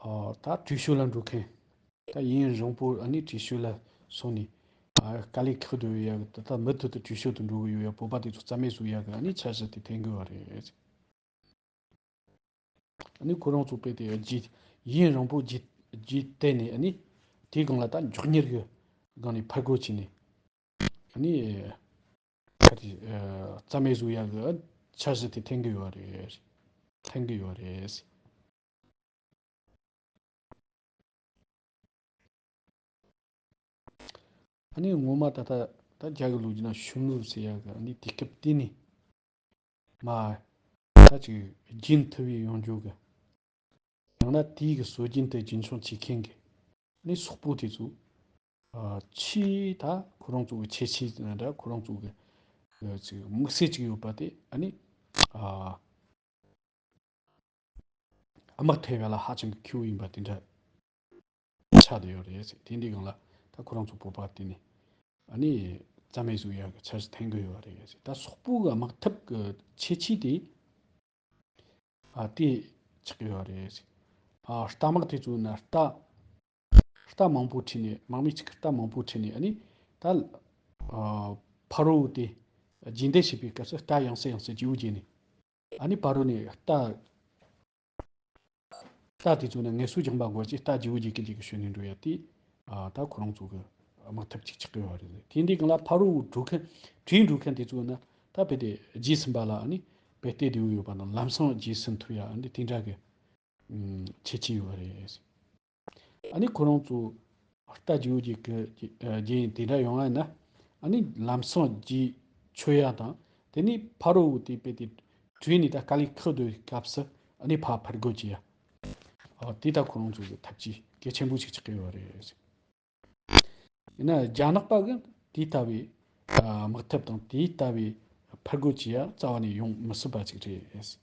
ཨ་ད་བྲོས་བྱོལ་ལ་འགྲོ་མཁན། ད་ཡུན་རིང་པོ་ཨ་ནི་བྲོས་བྱོལ་ལ་སོང་ནས། ཨ་དཀའ་ལས་ཁག་འདུག་ཡ་གི་ད་ལྟ་མུ་མཐུད་དུ་བྲོས་བྱོལ་དུ་འགྲོ་གི་ཡོད་ཡ། བོད་པ་དེ་ཚོ་རྩ་མེད་བཟོ་ཡ་གི་ཨ་ནི་འཆར་གཞི་དེ་འཐེན་དགོས་པ་རེད། ཨ་ནི་ཁོ་རང་ཚོ་དཔེ་དེ་རྗེས་ཡུན་རིང་པོ་རྗེས་རྗེས་དེད་ནས་ཨ་ནི་དེའི་སྒང་ལ་ད་མགྱོགས་མྱུར་གི་སྒང་ནས་ཕར་རྒོལ་བྱས་ནས་ཨ་ནི་ཁ་དེ་རྩ་མེད་བཟོ་ཡ་གི་འཆར་གཞི་དེ་འཐེན་གི་ཡོད་རེད། འཐེན་གི་ཡོད་རེད། ཨ་ནི་ངོ་མ་ད་ལྟ་ད་རྒྱ་གི་ལོ་རྒྱུས་ན་ཤུ་མུ་ཟེར་ཡ་གི་ཨ་ནི་དུས་སྐབས་དེ་ནས་མ་ད་ཅིག་རྒྱུན་མཐུད་པའི་ཡོང་རྒྱུ་གི། ཡང་ན་དེའི་གི་སྲོལ་རྒྱུན་དེ་རྒྱུན་འཁྱོངས་བྱེད་མཁན་གི་ཨ་ནི་སོག་པོ་དེ་ཚོ་ཨ་ཆེས་ད་ཁོ་རང་ཚོ་གི་ཁྱད་ཆོས་ན་འདྲ་ཁོ་རང་ཚོ་གི་ཨ་ཅིག་དམིགས་བསལ་ཅིག་ཡོད་པ་དེ་ཨ་ནི་ཨ། དམག་ཐེབས་ཡ་ལ་ཧ་ཅང་གི་ཁེ་པོ་ཡིན་པ་དེ་འདྲ་ཆགས་བསྡད་ཡོད་རེད་ཟེར། དེ་འདྲའི་སྒང་ལ་ད་ཁོ་རང་ཚོ་བོད་པ་དེ་ནས་ཨ་ནི་རྩ་མེད་བཟོ་ཡ་གི་འཆར་གཞི་འཐེན་གི་ཡོད་རེད་ཟེར། ད་སོག་པོ་གི་དམག་འཐབ་གི་ཁྱད་ཆོས་དེ་ཨ་དེ་ཆགས་ཀྱི་ཡོད་རེད་ཟེར། ཨ་རྟ་དམག་དེ་ཚོ་ན་རྟ་རྟ་མང་པོ་ཁྲིད་ནས་དམག་མི་གཅིག་གིས་རྟ་མང་པོ་ཁྲིད་ནས་ཨ་ནི་ད་ཨ་ཕ་རོལ་པོ་དེ་རྗེས་འདེད་བྱེད་པའི་སྐབས་སུ་རྟ་ཡང་སེ་ཡང་སེ་བརྗེ་པོ་བརྗེས་ནས་ཨ་ནི་ཕ་རོལ་ནས་རྟ་རྟ་དེ་ཚོ་ནི་ངལ་གསོ་སྦྱིན་པ་འགོ་བྱས་རྟ་བརྗེ་པོ་བརྗེ་གི་བརྗེ་གི་ཞོན་ནས་འགྲོ་ཡ་དེ་ཨ་ད་ཁོ་རང་ཚོ་གི་དམག་འཐབ་ཅིག་ཆགས་ཀྱི་ཡོད་རེད། དེ་འདྲའི་སྒང་ལ་ཕ་རོལ་པོ་འགྲོ་མཁན་བྲོས་འགྲོ་མཁན་དེ་ཚོ་ནི་ད་རྦད་དེ་རྗེས་ཟིན་པ་ལ་ཨ་ནི་རྦད་དེ་བདེ་པོ་ཡོད་པ་དང་ལམ་སང་རྗེས་ཟིན་ཐུབ་ཡ་ཨ་ནི་དེ་འདྲ་གི་ཁྱད་ཆོས་ཡོད་རེད། ཨ་ནི་ཁོ་རང་ཚོ་རྟ་རྗེ་པོ་བརྗེ་གི་རྗེས་དེ་འདྲ་ཡོང་བ་ཡིན་ན་ཨ་ནི་ལམ་སང་རྗེས་ཆོད་ཡ་དང་དེ་ནས་ཕ་རོལ་པོ་དེ་རྦད་དེ་བྲོས་ནས་ད་དཀའ་ལས་ཁག་འདུག་སྐབས་སུ་ཨ་ནི་ཕར་ཕར་རྒོལ་བྱེད་ཡ། ཨ་དེ་ད་ཁོ་རང་ཚོ་གི་ཐབས་ཇུས་གལ་ཆེན་པོ་ཞིག་ཆགས་ཀྱི་ཡོད་རེད། ཡིན་ན་རྒྱ་ནག་པ་གི་དེ་ལྟ་བུའི་ཨ་དམག་འཐབ་དང་དེ་ལྟ་བུའི་ཕར་རྒོལ་བྱེད་ཡ་རྩ་བ་ནས་ཡོང་མི་སྲིད་པ་ཅིག་རེད།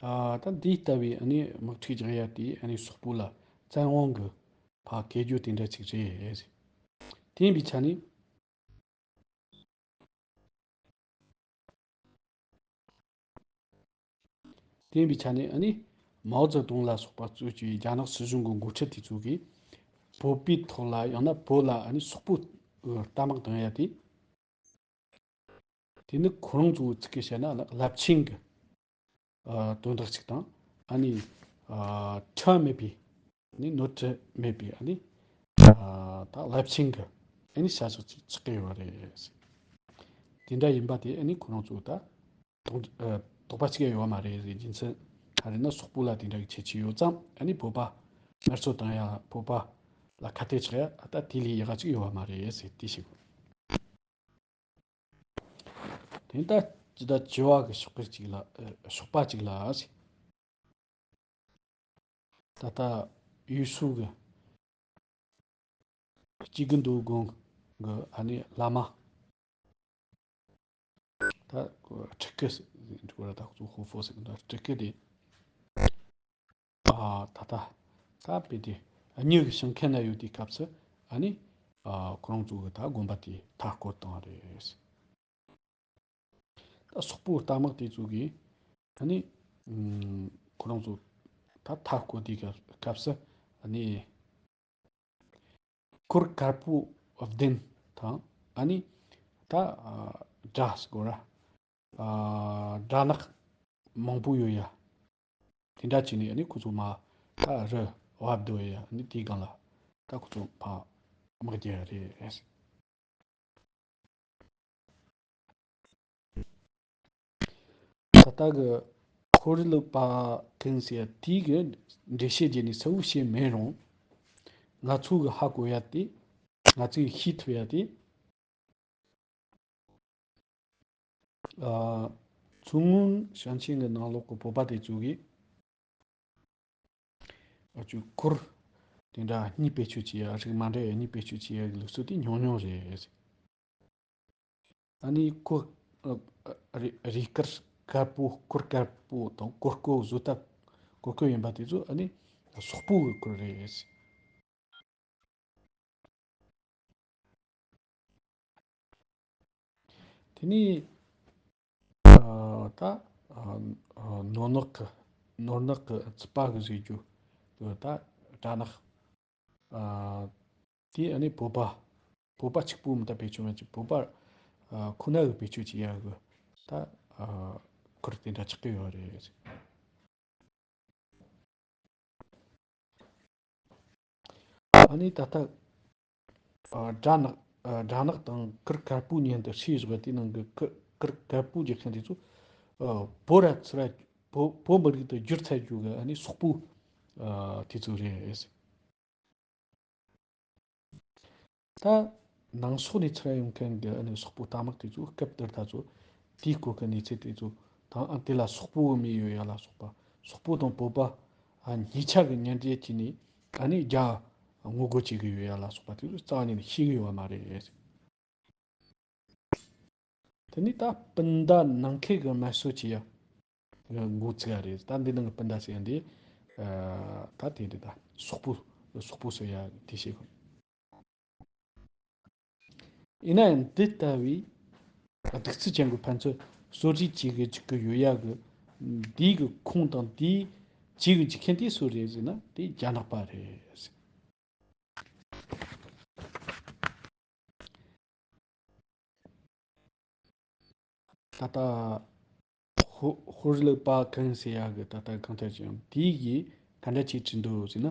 ཨ་ད་འདི་ལྟ་བུའི་ཨ་ནི་དམག་འཁྲུག་རྒྱག་ཡ་དེ་ཨ་ནི་སོག་པོ་ལ་བཙན་དབང་གི་ཕར་གོ་རྒྱུ་དེ་འདྲ་ཅིག་རེད། དེ་ཡིན་པའི་ཆ་ནས། དེ་ཡིན་པའི་ཆ་ནས་ཨ་ནི་མའོ་ཙེ་ཏུང་ལ་སོགས་པ་གཙོས་ཀྱི་རྒྱ་ནག་སྲིད་གཞུང་གི་འགོ་ཁྲིད་དེ་ཚོ་གིས་བོད་པའི་ཐོག་ལ་ཡང་ན་བོད་ལ་ཨ་ནི་སོག་པོའི་རྟ་དམག་བཏང་ཡ་དེ། དེ་ནི་ཁོ་རང་ཚོའི་ཚིག་གིས་བཤད་ན་རླབས་ཆེན་གྱི་ཨ་དོན་དག་ཅིག་དང་ཨ་ནི་ཨ་ཁྲལ་མེད་པའི་ནི་ནོར་འཁྲུལ་མེད་པའི་ཨ་ནི་ཨ་ད་རླབས་ཆེན་གྱི་ཨ་ནི་བྱ་གཞག་ཅིག་ཆགས་ཀྱི་ཡོད་རེད། དེ་འདྲ་ཡིན་པ་དེ་ཨ་ནི་ཁོ་རང་ཚོ་ད་དོགས་ཨ་དོགས་པ་གཅིག་ཡང་ཡོད་མ་རེད། རེད་རྒྱུ་མཚན་ག་རེ་ན་སོག་པོ་ལ་དེ་འདྲ་གི་ཁྱད་ཆོས་ཡོད་ཙང་ཨ་ནི་བོད་པ་དམར་གསོད་བཏང་ཡ་བོད་པ་ལ་ཁ་གཏད་གཅོག་ཡ་ད་དེ་ལས་ཡག་ག་ཅིག་ཡོད་མ་རེད་ཟེར་དེ་ཞིག་དེ་ལྟ་ཇི་ལྟར་བྱ་བ་གི་ཕྱོགས་པ་གཅིག་ལ་ཨ་ཕྱོགས་པ་གཅིག་ལ་ཟེར། ད་ལྟ་ཡུལ་ཤུལ་གྱི་སྐྱེ་རྒུ་མདོ་དགོན་གྱི་ཨ་ནི་བླ་མ་ད་ཁྲི་སྐུ་འགྲིག་པ་ད་ཁོ་ཚོ་ཧོ་ཧྥོ་ཟེར་གི་འདུག་ཁྲི་སྐུ་དེ་ཨ་ད་ལྟ་ད་དཔེ་དེ་གཉིད་ཀྱི་ཞིང་ཁ་ན་ཡོད་དུས་སྐབས་སུ་ཨ་ནི་ཨ་ཁོ་རང་ཚོ་གི་ད་དགོན་པ་དེ་མཐའ་བསྐོར་བཏང་བ་རེད། ད་སོག་པོའི་རྟ་དམག་དེ་ཚོ་གིས་ཨ་ནི་ཨུམ་ཁོ་རང་ཚོ་ད་མཐའ་བསྐོར་དུས་སྐབས་སུ་ཨ་ནི་གུར་དཀར་པོ་བདུན་དང་ཨ་ནི་ད་ཨ་དགྲ་སྐོར་ཨ་དགྲ་ནག་མང་པོ་ཡོད་ཡ། དེ་འདྲ་བྱས་ནས་ཨ་ནི་ཁོ་ཚོ་མར་ད་རི་བབ་སྡོད་ཡ་ཨ་ནི་དེའི་སྒང་ལ་ད་ཁོ་ཚོ་ཕར་དམག་རྒྱག་ཡ་རེད། ད་ལྟ་གི་ཁོར་ཡུག་པ་ཀུན་ཟེར་དེའི་གི་འགྲེལ་བཤད་བརྒྱབ་ནས་གསལ་བོ་བཤད་མེད་རུང་། ང་ཚོ་གི་ཧ་གོ་ཡ་དེ། ང་ཚོས་ཤེས་ཐུབ་ཡ་དེ། ཨ་མཚོ་སྔོན་ཞིང་ཆེན་གྱི་ནང་ལོགས་ཀྱི་བོད་པ་དེ་ཚོ་གིས། ཨ་ཅོ་གུར་དེ་འདྲ་གཉིས་བེད་སྤྱོད་བྱེད་ཡ་རིགས་མ་འདྲ་བའི་གཉིས་བེད་སྤྱོད་བྱེད་ཡ་གི་ལུགས་སྲོལ་དེ་ཉུང་ཉུང་རེད། ཨ་ནི་གོ་ཨ་རི་རི་དཀར་དཀར་པོ་གུར་དཀར་པོ་དང་གོར་གོ་བཟོ་ལྟ་གོར་གོ་ཡིན་པ་དེ་ཚོ་ཨ་ནི་སོག་པོ་གི་གུར་རེད། དེ་ནས་ཨ་ད་ཨ་ཨ་ནོར་ནག་གི་ནོར་ནག་གི་རྩིས་པ་གི་བཟོས་རྒྱུ་ད་དགྲ་ནག་ཨ་དེ་ཨ་ནི་བོད་པ་བོད་པ་གཅིག་པུ་མི་ད་བེད་སྤྱོད་མ་བྱེད་བོད་པ་ཨ་ཁོ་ན་གི་བེད་སྤྱོད་བྱེད་ཡ་གི་ད་ཨ་ཁུར་དེ་འདྲ་ཆགས་ཀྱི་ཡོད་རེད། ཨ་ནི་ད་ལྟ་ཨ་དགྲ་ནག་ཨ་དགྲ་ནག་དང་གུར་དཀར་པོ་གཉིས་འདི་ཧྲིལ་བཞག་པ་དེའི་ནང་གི་གུར་གུར་དཀར་པོ་རྒྱག་མཁན་དེ་ཚོ་ཨ་བོད་ར་ཚུར་ར་བོད་བོད་མི་རིགས་དུ་བསྒྱུར་ཚར་རྒྱུ་གི་ཨ་ནི་སོག་པོ་ཨ་དེ་ཚོ་རེད། ད་ནང་སོག་ནས་ཚུར་ཡོང་མཁན་གྱི་ཨ་ནི་སོག་པོ་རྟ་དམག་དེ་ཚོ་སྐབས་དེར་ད་ཚོ་དེའི་སྐོར་གྱི་གནས་ཚུལ་དེ་ཚོ་དང་ཨ་དེ་ལ་སོག་པོ་གི་མི་ཡོད་ཡ་ལ་སོགས་པ་སོག་པོ་དང་བོད་པ་ཨ་གཉིས་ཆ་གི་གཉེན་འབྲེལ་བྱས་ནས་ཨ་ནི་རྒྱ་ངོ་རྒོལ་བྱེད་གི་ཡོད་ཡ་ལ་སོགས་པ་དེ་ཚོ་རྩ་བ་ཉིད་ནས་ཤེས་གི་ཡོད་པ་མ་རེད། དེ་ནི་ད་སྤུན་ཟླ་ནང་ཁུལ་གྱི་དམར་གསོད་བྱེད་ཡ་འགོ་ཚུགས་ཡ་རེད། ད་འདི་ནང་གི་སྤུན་ཟླ་ཟེར་ཡ་འདི་ཨ་ད་དེ་འདྲ་ད་སོག་པོ་སོག་པོ་ཟེར་ཡ་དེ་བྱེད་དགོས། ཡིན་ན་ཡང་འདི་ལྟ་བུའི་གདུག་རྩུབ་ཅན་གྱི་ཕན་ཚུན་གསོ་རིག་བྱེད་གི་འཇུག་གི་ཡོད་ཡ་གི། འདིའི་གི་ཁུངས་དང་འདིའི་བྱེད་གི་འཇུག་མཁན་དེ་སུ་རེད་ཟེར་ན་དེ་རྒྱ་ནག་པ་རེད། ད་ལྟ་ཧོ་ཧོར་ལུག་པ་གང་ཟེར་ཡ་གི་ད་ལྟ་གང་ཐད་ཀྱང་དེའི་གི་ག་འདྲ་ཅིག་བྲིས་འདུག་ཟེར་ན།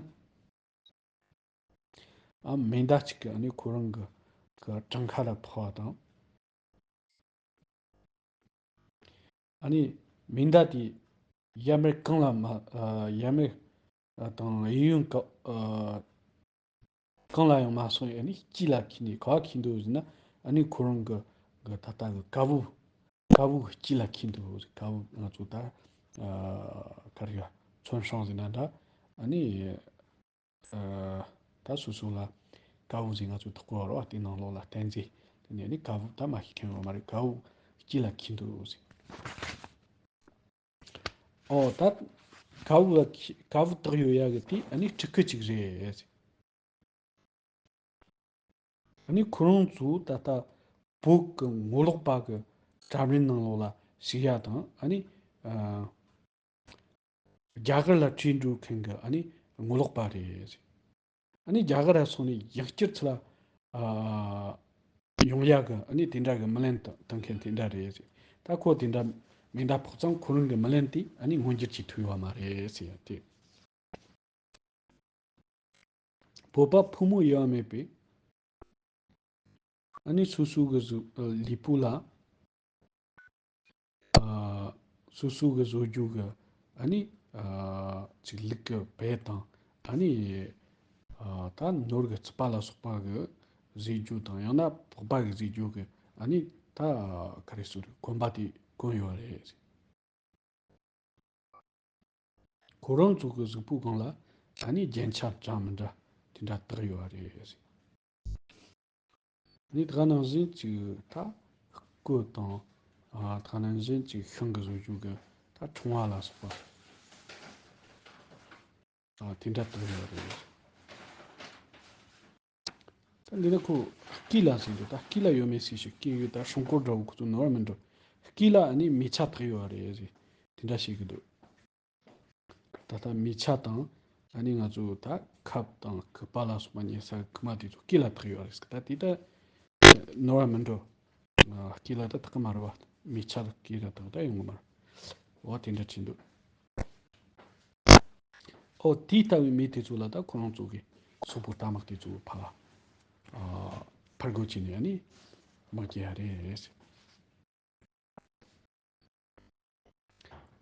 ཨ་མེ་མདའ་གཅིག་གི་ཨ་ནི་ཁོ་རང་གི་གི་བྲང་ཁ་ལ་ཕོག་པ་དང་། ཨ་ནི་མེ་མདའ་དེ་ཡར་མར་གང་ལ་མ་ཨ་ཡར་མར་ཨ་དང་གཡས་གཡོན་ག་ཨ་གང་ལ་ཡང་མ་སོང་ཡ་ཨ་ནི་དཀྱིལ་ལ་འཁྱེར་ནས་ག་པར་འཁྱེར་འདུག་ཟེར་ན། ཨ་ནི་ཁོ་རང་གི་གི་ད་ལྟ་གི་དཀར་པོ་དཀར་པོ་གི་དཀྱིལ་ལ་འཁྱེར་འདུག། དཀར་པོ་ང་ཚོ་ད་ཨ་ག་རེ་ཡ་མཚོན་བྱང་ཟེར་ན་འདྲ། ཨ་ནི་ཨ་ད་སོ་སོ་ལ་དཀར་པོ་ཟེར་ང་ཚོ་ཐོགས་གོ་ར་བ། དེ་ནང་ལོགས་ལ་བསྟན་རྫས་དེ་ནས་ནི་དཀར་པོ་ད་མ་ཤེས་མཁན་ཡོད་མ་རེད། དཀར་པོ་དཀྱིལ་ལ་འཁྱེར་འདུག་ཟེར། ཨོ་ད་དཀར་པོ་ལ་འཁྱེར་དཀར་པོ་བཏགས་ཡོད་ཡ་གི་དེ་ཨ་ནི་ཕྲུ་གུ་གཅིག་རེད་ཟེར། ཨ་ནི་ཁོ་རང་ཚོ་ད་ལྟ་བོད་ཀྱི་ངོ་ལོག་པ་གི་འགྲམ་རིམ་ནང་ལོགས་ལ་ཞུགས་ཡ་དང་། ཨ་ནི་ཨ་རྒྱ་གར་ལ་བྲོས་འགྲོ་མཁན་གྱི་ཨ་ནི་ངོ་ལོག་པ་རེད། ཨ་ནི་རྒྱ་གར་ལ་སོང་ནས་ཡང་བསྐྱར་ཚུར་ལ་ཨ་ཡོང་ཡ་གི་ཨ་ནི་དེ་འདྲ་གི་མི་ལན་བཏང་མཁན་དེ་འདྲ་རེད། ད་ཁོ་དེ་འདྲ་མེ་མདའ་ཕོག་ཙང་ཁོ་རང་གི་མི་ལན་དེ་ཨ་ནི་མངོན་འགྱུར་བྱེད་ཐུབ་ཡོད་མ་རེད་ཟེར་ཡ་དེ། བོད་པ་ཕོ་མོ་དབྱེ་བ་མེད་པའི་ཨ་ནི་སོ་སོ་གི་བཟོ་ལུས་པོ་ལ་ཨ་སོ་སོ་གི་བཟོ་རྒྱུ་གི་ཨ་ནི་ཨ་ཅིག་ལུག་གི་བལ་དང་། ཨ་ནི་ཨ་ད་ནོར་གི་རྩིག་པ་ལ་སོགས་པ་གི་བཟོ་རྒྱུ་དང་། ཡང་ན་པགས་པ་གི་བཟོ་རྒྱུ་གི་ཨ་ནི་ད་ག་རེ་ཟེར་རེད། གོན་པ་དེ་གོན་ཡོད་རེད། ཁོ་རང་ཚོ་གི་གཟུགས་པོའི་སྒང་ལ་ཨ་ནི་རྒྱན་ཆ་འདྲ་མི་འདྲ་དེ་འདྲ་བཏགས་ཡོད་རེད། ཨ་ནི་ད་ག་ནང་བཞིན་ཅིག་ད་སྐུ་དང་། ཨ་ད་ག་ནང་བཞིན་ཅིག་ཤིང་གི་བཟོ་རྒྱུ་གི་ད་ཕྲེང་བ་ལ་སོགས་པ། ཨ་དེ་འདྲ་བཏགས་ཡོད་རེད། ད་འདི་ནི་ཁོ་སྐེ་ལ་ཟེར་འདུག། ད་སྐེ་ལ་ཡོད་མེད་ཟེར་ཞིག་སྐེ་ཡོད། ད་སྲུང་སྐོར་འདྲ་བོ་ཁོ་ཚོ་ནོར་བ་མི་འགྲོ། སྐེ་ལ་ཨ་ནི་མེ་ཆ་བཏགས་ཡོད་རེད་ཟེར་དེ་འདྲ་བཤད་གི་འདུག། ད་ལྟ་མེ་ཆ་དང་ཨ་ནི་ང་ཚོ་ད་ཁབ་དང་སྐུད་པ་ལ་སོགས་པ་ཉོ་ས་ཁུག་མ་དེ་ཚོ་སྐེ་ལ་བཏགས་ཡོད་རེད། ད་དེ་ད་ནོར་བ་མི་འགྲོ། ཨ་སྐེ་ལ་ད་བཏགས་གི་མ་རེད་བ། མེ་ཆ་ལ་སྐེ་ལ་བཏགས་ད་ཡོང་གི་མ་རེད། འོ་དེ་འདྲ་བྲིས་འདུག། ཨོ་དེ་ལྟ་བུའི་མི་དེ་ཚོ་ལ་ད་ཁོ་རང་ཚོ་གི་སོག་པོ་རྟ་དམག་དེ་ཚོ་ཕར་ཨ་ཕར་རྒོལ་བྱས་ནས་ཨ་ནི་དམག་རྒྱག་ཡ་རེད།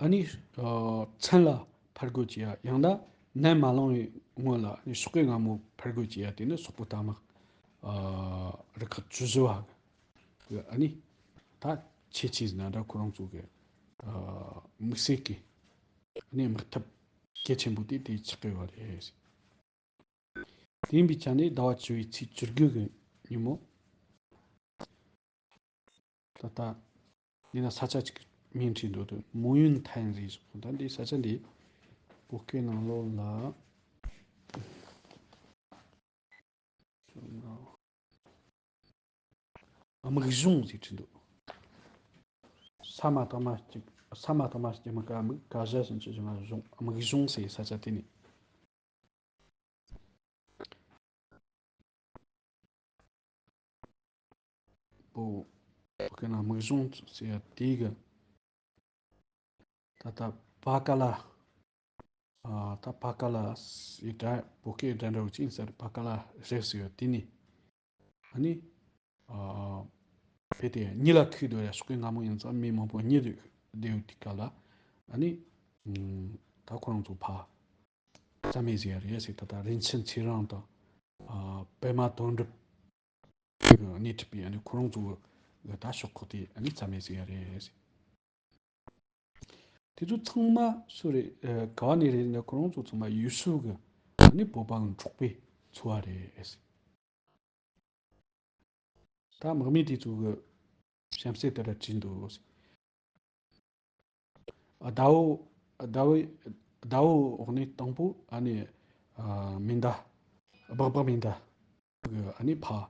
ཨ་ནི་ཨ་མཚན་ལ་ཕར་རྒོལ་བྱེད་ཡ། ཡང་ན་ནད་མ་ལངས་པའི་སྔོན་ལ་ཨ་ནི་ཟོག་པོའི་རྔ་མོ་ཕར་རྒོལ་བྱེད་ཡ། དེ་ནི་སོག་པོ་རྟ་དམག་ཨ་རུ་ཁག་བཅུ་བཞི་བ་གི་ཨ་ནི་ད་ཆེ་ཆེ་ཟིན་ན་འདྲ་ཁོ་རང་ཚོ་གི་ཨ་དམིགས་བསལ་གི་ཨ་ནི་དམག་འཐབ་གལ་ཆེན་པོ་དེ་དེ་ཆགས་ཀྱི་ཡོད་རེད། དེ་ཡིན་པའི་ཆ་ནས་ཟླ་བ་བཅུ་པའི་ཚེས་བཅུ་དགུ་གི་ཉིན་མོ། ད་ལྟ་འདི་ན་ས་ཆ་གཅིག་མིང་བྲིས་འདུག། དུ་མོ་ཡུན་ཐན་རེད་སོགས། ད་འདི་ས་ཆ་འདི་བོད་སྐད་ནང་ལོགས་ལ་དམག་གཞུང་ཟེར་བྲིས་འདུག། ས་མ་བཏགས་མ་གཅིག། ས་མ་བཏགས་མ་གཅིག་མ་ཀ་མིག་ག་ཞབས་ཀྱུ་གཞུ་ང་གཞུང་། དམག་གཞུང་ཟེར་ས་ཆ་དེ་ནི། བོད་ཀྱི་ནང་དམག་གཞུང་ཟེར་ཡ་དེ་གི་ད་ལྟ་བ་ཀ་ལ། ཨ་ད་བ་ཀ་ལ་ཟེར་སྒྲ་བོད་སྐད་སྒྲ་འདྲ་བོ་ཅིག་ཟེར། བ་ཀ་ལ་རེད་ཟེར་ཡ་དེ་ནི། ཨ་ནི་ཨ་ཕེ་དེ་གཉིད་ལ་ཐུག་འདུག་ཡ། ཟོག་པོའི་རྔ་མོ་ཡིན་ཙང་མི་མང་པོ་གཉིད་བསྡད་ཡོད་དུས་སྐབས་ལ། ཨ་ནི་ཨ་ད་ཁོ་རང་ཚོ་ཕར་རྩ་མེད་བཟོས་ཡ་རེད་ཟེར། ད་ལྟ་རིན་ཆེན་ཚེ་རིང་དང་ཨ་པད་མ་དོན་གྲུབ་ཀྱིས་སྣེ་ཁྲིད་པའི་ཨ་ནི་ཁོ་རང་ཚོ་གི་ད་ཤོག་ཁག་དེ་ཨ་ནི་རྩ་མེད་བཟོས་ཡ་རེད་ཟེར། དེ་ཚོ་ཚང་མ་སུ་རེད། ཨ་ག་བ་ནས་རེད་ཟེར་ན་ཁོ་རང་ཚོ་ཚང་མ་ཡུལ་ཤུལ་གི་ཨ་ནི་བོད་པ་གི་འབྲོག་པའི་ཚོ་བ་རེད་ཟེར། ད་དམག་མི་དེ་ཚོ་གི་གཤམ་གསལ་ལྟར་བྲིས་འདུག། ཟླ་བོ་ཟླ་བོ་ཟླ་བོ་འོག་ནས་དང་པོ་ཨ་ནི་ཨ་མེ་མདའ་སྦག་སྦག་མེ་མདའ་གི་ཨ་ནི་ཕར་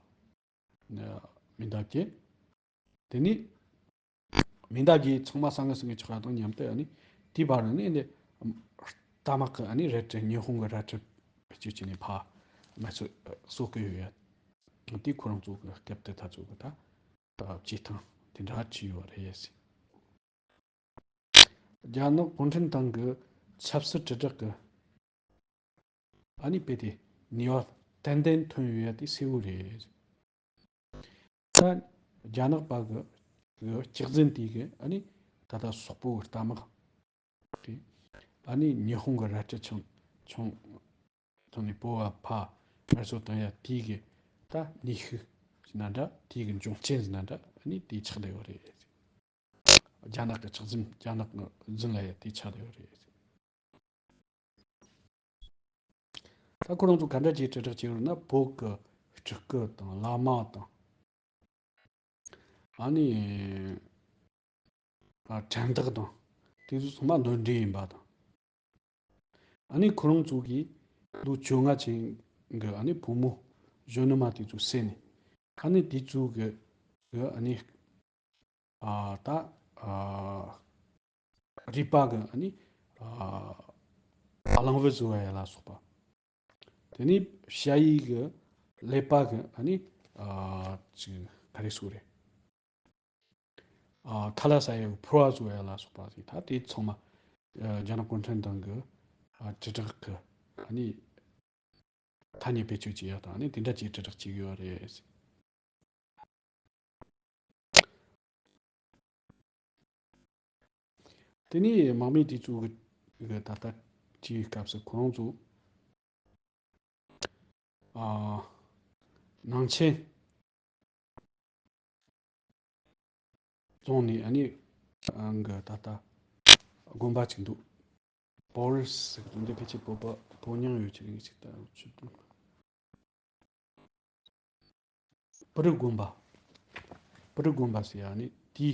ཨ་ མེ་མདའ་བརྒྱད། དེ་ནས་མེ་མདའ་བརྒྱད་ཚང་མ་གསང་སྔགས་སེང་གེ་ཆག་ཡ་དང་མཉམ་དུ་ཨ་ནི་དེའི་བར་ནས་ཨ་ནི་རྟ་དམག་གི་ཨ་ནི་རལ་གྲི། ཉི་ཧོང་གི་རལ་གྲི་བེད་སྤྱོད་བྱས་ནས་ཕར་མེ་མདའ་གསོད་གི་ཡོད་ཡ། དེ་ཁོ་རང་ཚོ་གི་སྐབས་དེ་ད་ཚོ་གི་ད་ད་བྱེད་སྟངས་དེ་འདྲ་བྱས་ཡོད་རེད་ཟེར། རྒྱ་ནག་གུང་ཁྲན་ཏང་གི་ཆབ་སྲིད་དྲིལ་བསྒྲགས་ཀྱི་ཨ་ནི་དཔེ་དེ་ནུས་པ་ཏན་ཏན་ཐོན་ཡོད་ཡ་དེ་གསལ་བོ་རེད། ད་རྒྱ་ནག་པ་གི་གི་སྐྱག་རྫུན་དེ་གི་ཨ་ནི་ད་ལྟ་སོག་པོ་གི་རྟ་དམག་དེ་ཨ་ནི་ཉི་ཧོང་གི་རལ་གྲི་ཆུང་ཆུང་ཐོག་ནས་བོད་པ་ཕར་ངལ་གསོ་བཏང་ཡ་དེ་གི་ད་ནུས་ཤུགས་ཟེར་ན་འདྲ། དེ་གི་འབྱུང་རྐྱེན་ཟེར་ན་འདྲ། ཨ་ནི་དེ་ཆགས་བསྡད་ཡོད་རེད། རྒྱ་ནག་གི་ཆགས་རིམ། རྒྱ་ནག་གི་རྫུན་ལ་ཡ་དེ་ཆགས་བསྡད་ཡོད་རེད། ད་ཁོ་རང་ཚོ་ག་འདྲ་བྱས་དྲིལ་བསྒྲགས་བྱས་ཡོད་ན། བོད་ཀྱི་སྤྲུལ་སྐུ་དང་བླ་མ་དང་། ཨ་ནི་ཨ་ཁྲན་ཏང་དང་དེ་ཚོ་ཚང་མ་འདོན་འདྲེས་ཡིན་པ་དང་། ཨ་ནི་ཁོ་རང་ཚོ་གིས་ལོ་བཅོ་ལྔ་ཅན་གྱི་ཨ་ནི་བུ་མོ་གཞོན་ནུ་མ་དེ་ཚོ་བསད་ནས། ཨ་ནི་དེ་ཚོ་གི་གི་ཨ་ནི་ཨ་ད་ཨ་རུས་པ་གི་ཨ་ནི་ཨ་གླང་བུ་བཟོ་བ་ཡ་ལ་སོགས་པ། དེ་ནས་ཞ་ཡི་གི་ཀླད་པ་གི་ཨ་ནི་ཨ་ཅིག་ག་རེ་ཟེར་དགོས་རེད། ཨ་ཁ་ལག་ཟ་ཡའི་ཕོར་བ་བཟོ་ཡ་ལ་སོགས་པ་ཞིག་ད་དེ་ཚང་མ་ཨ་རྒྱ་ནག་གུང་ཁྲན་ཏང་གི་ཨ་དྲིལ་བསྒྲགས་གི་ཨ་ནི་ཐ་སྙད་བེད་སྤྱོད་བྱེད་ཡ་དང་། ཨ་ནི་དེ་འདྲ་ཅིག་དྲིལ་བསྒྲགས་བྱེད་ཀྱི་ཡོད་རེད། དེ་ནས་དམག་མི་དེ་ཚོ་གི་གི་ད་ལྟ་བྲིས་པའི་སྐབས་སུ་ཁོ་རང་ཚོ་ཨ་ནང་ཆེན་རྫོང་ནས་ཨ་ནི་ཨང་གི་ད་ལྟ་དགོན་པ་ཅིག་འདུག་པོ་རི་སི་ཟེར་གི་འདུག་འདི་ཕལ་ཆེར་བོད་པ་བོད་རྙིང་ཡོད་ཀྱི་རིགས་ཅིག་ད་ཆུ་དུང་། པུ་རི་དགོན་པ། པུ་རི་དགོན་པ་ཟེར་ཡ་ནི་དེའི་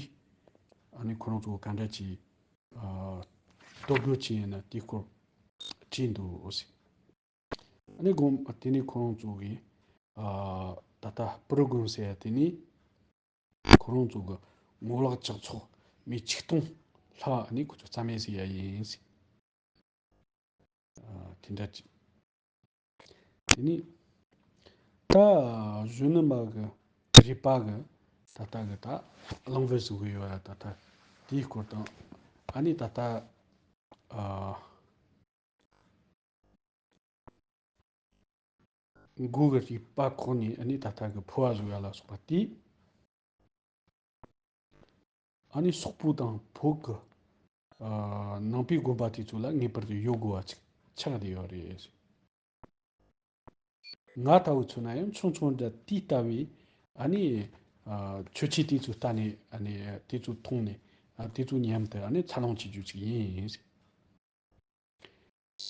ཨ་ནི་ཁོ་རང་ཚོ་ག་འདྲ་ཅིག་ཨ་སྡུག་རུས་བྱས་ཡིན་ན་དེའི་སྐོར་བྲིས་འདུག་ཟེར། ཨ་ནི་དགོན་དེ་ནི་ཁོ་རང་ཚོ་གི་ཨ་ད་ལྟ་པུ་རི་དགོན་ཟེར་ཡ་དེ་ནི་ཁོ་རང་ཚོ་གི་ངོ་ལོག་ཇག་ཚོགས་མི་ཆིག་སྟོང་ལྷག་ཨ་ནི་ཁོ་ཚོ་རྩ་མེད་བཟོས་ཡ་ཡིན་ཟེར། ཨ་དེ་འདྲ་ཅིག་དེ་ནི་ད་གཞོན་ནུ་མ་གི་རུས་པ་གི་ད་ལྟ་གི་ད་གླང་བུ་བཟོ་གི་ཡོད་ཡ། ད་ལྟ་དེའི་སྐོར་དང་། ཨ་ནི་ད་ལྟ་ཨ་མགོ་གི་རུས་པ་ཁོག་ནས་ཨ་ནི་ད་ལྟ་གི་ཕོར་བ་བཟོ་ཡ་ལ་སོགས་པ་དེ། ཨ་ནི་སོག་པོ་དང་བོད་ཀྱི་ཨ་ནང་པའི་དགོན་པ་དེ་ཚོ་ལ་ངེས་པར་དུ་ཡོད་དགོས་པ་ཅིག་ཆགས་བསྡད་ཡོད་རེད། ང་ལྟ་བུ་ཚོ་ན་ཡང་ཆུང་ཆུང་འདྲ་དེ་ལྟ་བུའི་ཨ་ནི་ཨ་ཆོས་ཆས་དེ་ཚོ་ལྟ་ནས། ཨ་ནི་དེ་ཚོ་མཐོང་ནས། ཨ་དེ་ཚོ་མཉམ་དུ་ཨ་ནི་འཚར་ལོངས་བྱེད་རྒྱུ་ཅིག་ཡིན།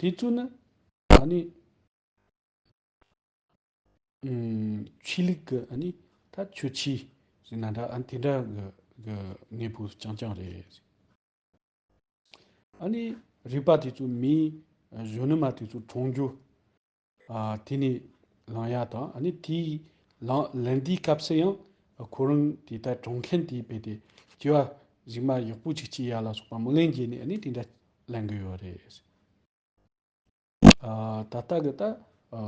དེ་ཚོ་ནི་ཨ་ནི་ཨུམ་ཆོས་ལུགས་ཀྱི་ཨ་ནི་ད་ཆོས་ཆས་ཟེར་ན་འདྲ། ཨ་ནི་དེ་འདྲ་གི་གི་གནས་བབ་རྐྱང་རྐྱང་རེད། ཨ་ནི་རུས་པ་དེ་ཚོ་མི་གཞོན་ནུ་མ་དེ་ཚོ་གྲོངས་རྒྱུ་ཨ་དེ་ནས་ལེན་ཡ་དང་། ཨ་ནི་དེའི་ལེན་ལེན་དུས་སྐབས་སུ་ཡང་ཁོ་རང་དེ་ལྟར་གྲོངས་མཁན་དེའི་དཔེ་དེ་སྐྱེ་བ་གཞུག་མ་ཡག་པོ་ཅིག་སྐྱེ་ཡ་ལ་སོགས་པ་སྨོན་ལམ་བརྒྱབ་ནས་ཨ་ནི་དེ་འདྲ་ལེན་གི་ཡོད་རེད། ཨ་ད་ལྟ་གི་ད་ཨ་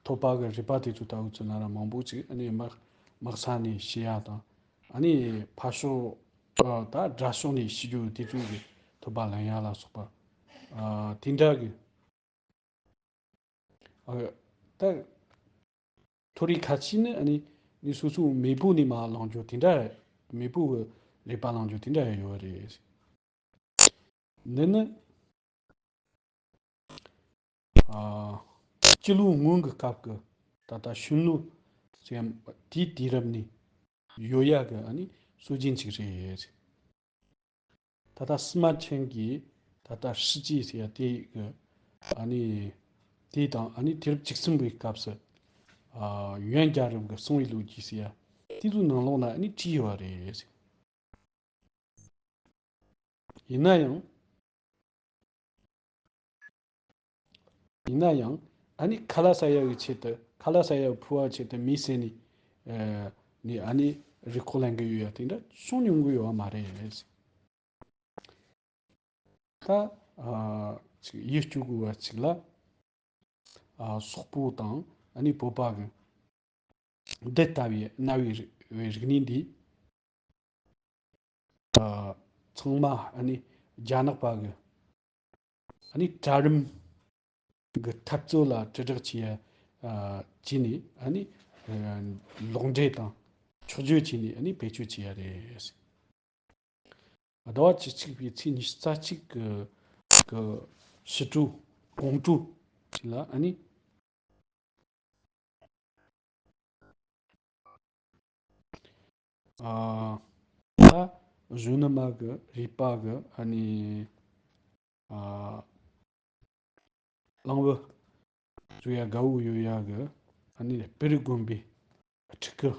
ཐོད་པ་གི་རུས་པ་དེ་ཚོ་ལྟ་བུ་ཚོ་ན་ར་མང་པོ་ཅིག་ཨ་ནི་དམག་དམག་ས་ནས་ཤི་ཡ་དང་། ཨ་ནི་ཕར་ཕྱོགས་ཨ་ད་དགྲ་ཕྱོགས་ནས་ཤི་རྒྱུ་དེ་ཚོ་གི་ཐོད་པ་ལེན་ཡ་ལ་སོགས་པ་ཨ་དེ་འདྲ་གི། ཨ་ད་ཐོ་རེ་ཁ་ཅིག་ནི་ཨ་ནི་ནི་སོ་སོའི་མེས་པོ་ནས་མར་ལེན་རྒྱུ་དེ་འདྲ། མེས་པོ་གི་རུས་པ་ལེན་རྒྱུ་དེ་འདྲ་ཡང་ཡོད་རེད། འདི་ནི་ཨ་སྤྱི་ལོ་སྔོན་གྱི་སྐབས་ཀྱི་ད་ལྟ་ཤུང་ནུ་ཟེར་ཡ་དེའི་དུས་རབས་ནས་ཡོད་ཡ་གི་ཨ་ནི་སྲོལ་རྒྱུན་ཅིག་རེད། ད་ལྟ་སི་མ་ཆེན་གྱི་ད་ལྟ་ཧྲི་ཅི་ཟེར་ཡ་དེ་གི་ཨ་ནི་དེ་དང་། ཨ་ནི་དུས་རབས་བཅུ་གསུམ་པའི་སྐབས་སུ་ཨ་ཡོན་རྒྱལ་རབས་ཀྱི་གསང་བའི་ལོ་རྒྱུས་ཟེར་ཡ་དེ་ཚོའི་ནང་ལོགས་ན་ཨ་ནི་བྲིས་ཡོད་རེད། ཡིན་ན་ཡང་། ཡིན་ན་ཡང་ཨ་ནི་ཁ་ལག་ཟ་ཡ་གི་ཆེད་དུ། ཁ་ལག་ཟ་ཡ་ཕོར་བ་ཆེད་དུ་མི་བསད་ནས། ཨ་ ནས་ཨ་ནི་རུས་ཁོག་ལེན་གི་ཡོད་ཡ་དེ་འདྲ་བྱུང་མྱོང་གི་ཡོད་བ་མ་རེད། ད་ཨ་ཅིག་ཡིད་སྐྱོ་དགོས་པ་ཅིག་ལ། ཨ་སོག་པོ་དང་ཨ་ནི་བོད་པ་གི་འདི་ལྟ་བུའི་གནའ་བོའི་རིག་རིག་གནས་འདི། ཨ་ཚང་མ་ཨ་ནི་རྒྱ་ནག་པ་གི་ཨ་ནི་གྲལ་རིམ་གི་འཐབ་རྩོད་ལ་དྲིལ་བསྒྲགས་བྱས་ཨ་བྱས་ནས་ཨ་ནི་ཨ་ལོག་འགྲེལ་དང་ཕྱོགས་བསྒྱུར་བྱས་ནས་ཨ་ནི་བེད་སྤྱོད་བྱས་ཡ་རེད། ཟླ་བ་བཅུ་གཅིག་པའི་ཚེས་ཉི་ཤུ་རྩ་གཅིག་གི་གི་ཕྱི་དྲོ་དགོང་དྲོ་ཅིག་ལ་ཨ་ནི། ཨ་ད་གཞོན་ནུ་མ་གི་རུས་པ་གི་ཨ་ནི་ཨ་གླང་བུ་བཟོ་ཡ་དགའ་བོ་ཡོད་ཡ་གི་ཨ་ནི་སྤུ་རིས་དགོན་པའི་ཕྲུ་གུ་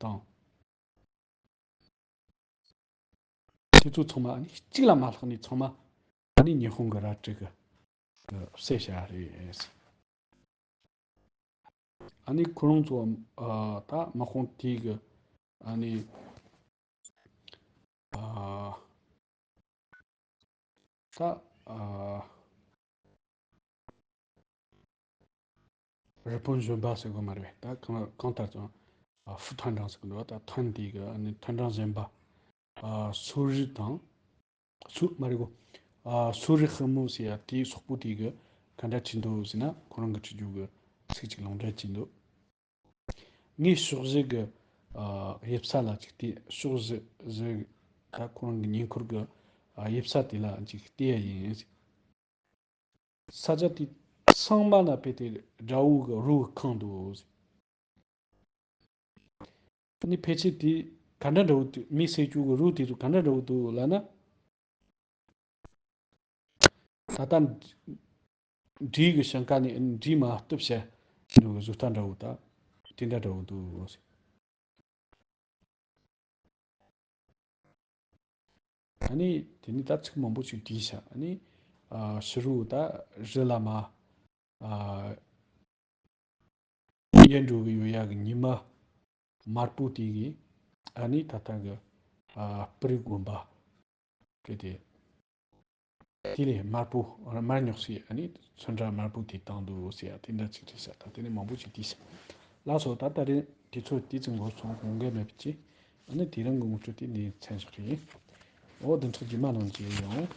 དང་། དེ་ཚོ་ཚང་མ་ཨ་ནི་གཅིག་ལ་མ་ལྷག་ནས་ཚང་མ་ཨ་ནི་ཉི་ཧོང་གི་རལ་གྲི་གི་གི་བསད་བྱ་རེད། ཨ་ནི་ཁོ་རང་ཚོ་ཨ་ད་དམག་དཔུང་དེ་གི་ཨ་ནི་ཨ་ད་ཨ་རི་པིན་གཞོན་པ་ཟེར་གོ་མ་རེད། ད་གང་གང་ལྟར་ཀྱང་ཨ་ཧྥུ་ཐན་ཀྲང་ཟེར་གི་འདུག་ད་ཐན་དེ་གི་ཨ་ནི་ཐན་ཀྲང་གཞོན་པ་ཨ་སུ་རི་དང་། སུ་མ་རེད་གོ། ཨ་སུ་རི་ཧི་མུ་ཟེར་ཡ་དེའི་སོག་པོ་དེ་གི་ག་འདྲ་བྱས་འདུག་ཟེར་ན་ཁོ་རང་གི་ཁྲིད་རྒྱུ་གི་ཚིག་ཅིག་ལུང་འདྲེན་བྱས་འདུག་ངས་ཕྱོགས་བཞི་གི་ཨ་ཡིབ་ས་ལ་ཅིག་བལྟས། ཕྱོགས་བཞི་བཞི་ད་ཁོ་རང་གི་ཉེ་འཁོར་གི་ཨ་ཡིབ་ས་དེ་ལ་ཅིག་བལྟས་ཡ་ཡིན། ས་ཆ་དེ་ཚང་མ་ལ་དཔེ་དེ་དགྲ་བོ་གི་རོ་གི་ཁེངས་འདུག་ཨ་ནི་ཕལ་ཆེར་དེ་ག་འདྲ་འདྲ་བོ་འདུག་མི་བསད་རྒྱུ་གི་རོ་དེ་ཚོ་ག་འདྲ་འདྲ་བོ་འདུག་ལབ་ན། ད་ལྟ་འབྲས་གི་ཞིང་ཁ་ནས་འབྲས་མར་གཏུབ་བྱས་འདུག་གི་བཟོ་ལྟ་འདྲ་བོ་དང་དེ་འདྲ་འདྲ་བོ་འདུག་ཨ་ནི་དེ་ནི་ད་ཚིག་མང་པོ་ཞིག་བྲིས་བྱ། ཨ་ནི་ཨ་ཕྱི་རུ་ད་རི་ལ་མ་ཨ་གཡས་འགྲོ་གི་ཡོད་ཡ་གི་ཉི་མ་དམར་པོ་དེ་གི་ཨ་ནི་ད་ལྟ་གི་ཨ་སྤུ་རིས་དགོན་པ་དེ་དེ་དེ་ལས་དམར་པོ་དམར་ཉོག་སི་ཨ་ནི་ཚོན་ཁྲ་དམར་པོ་དེ་བཏང་འདུག་ཟེར་ཡ་དེ་འདྲ་ཅིག་བྲིས་ཤག་ད་དེ་ནི་མང་པོ་ཅིག་བྲིས་ཤག་ལགས་སོ། ད་ད་རེས་དུས་ཚོད་དེ་ཙམ་འགོར་སོང་། དགོངས་འགལ་མེད་པ་ཅིག་ཨ་ནི་དེ་རིང་གི་ངོ་སྤྲོད་དེ་འདི་མཚན་བཞག་རེད། འོ་བདུན་ཕྲག་རྗེས་མ་ནང་མཇལ་ཡོང་།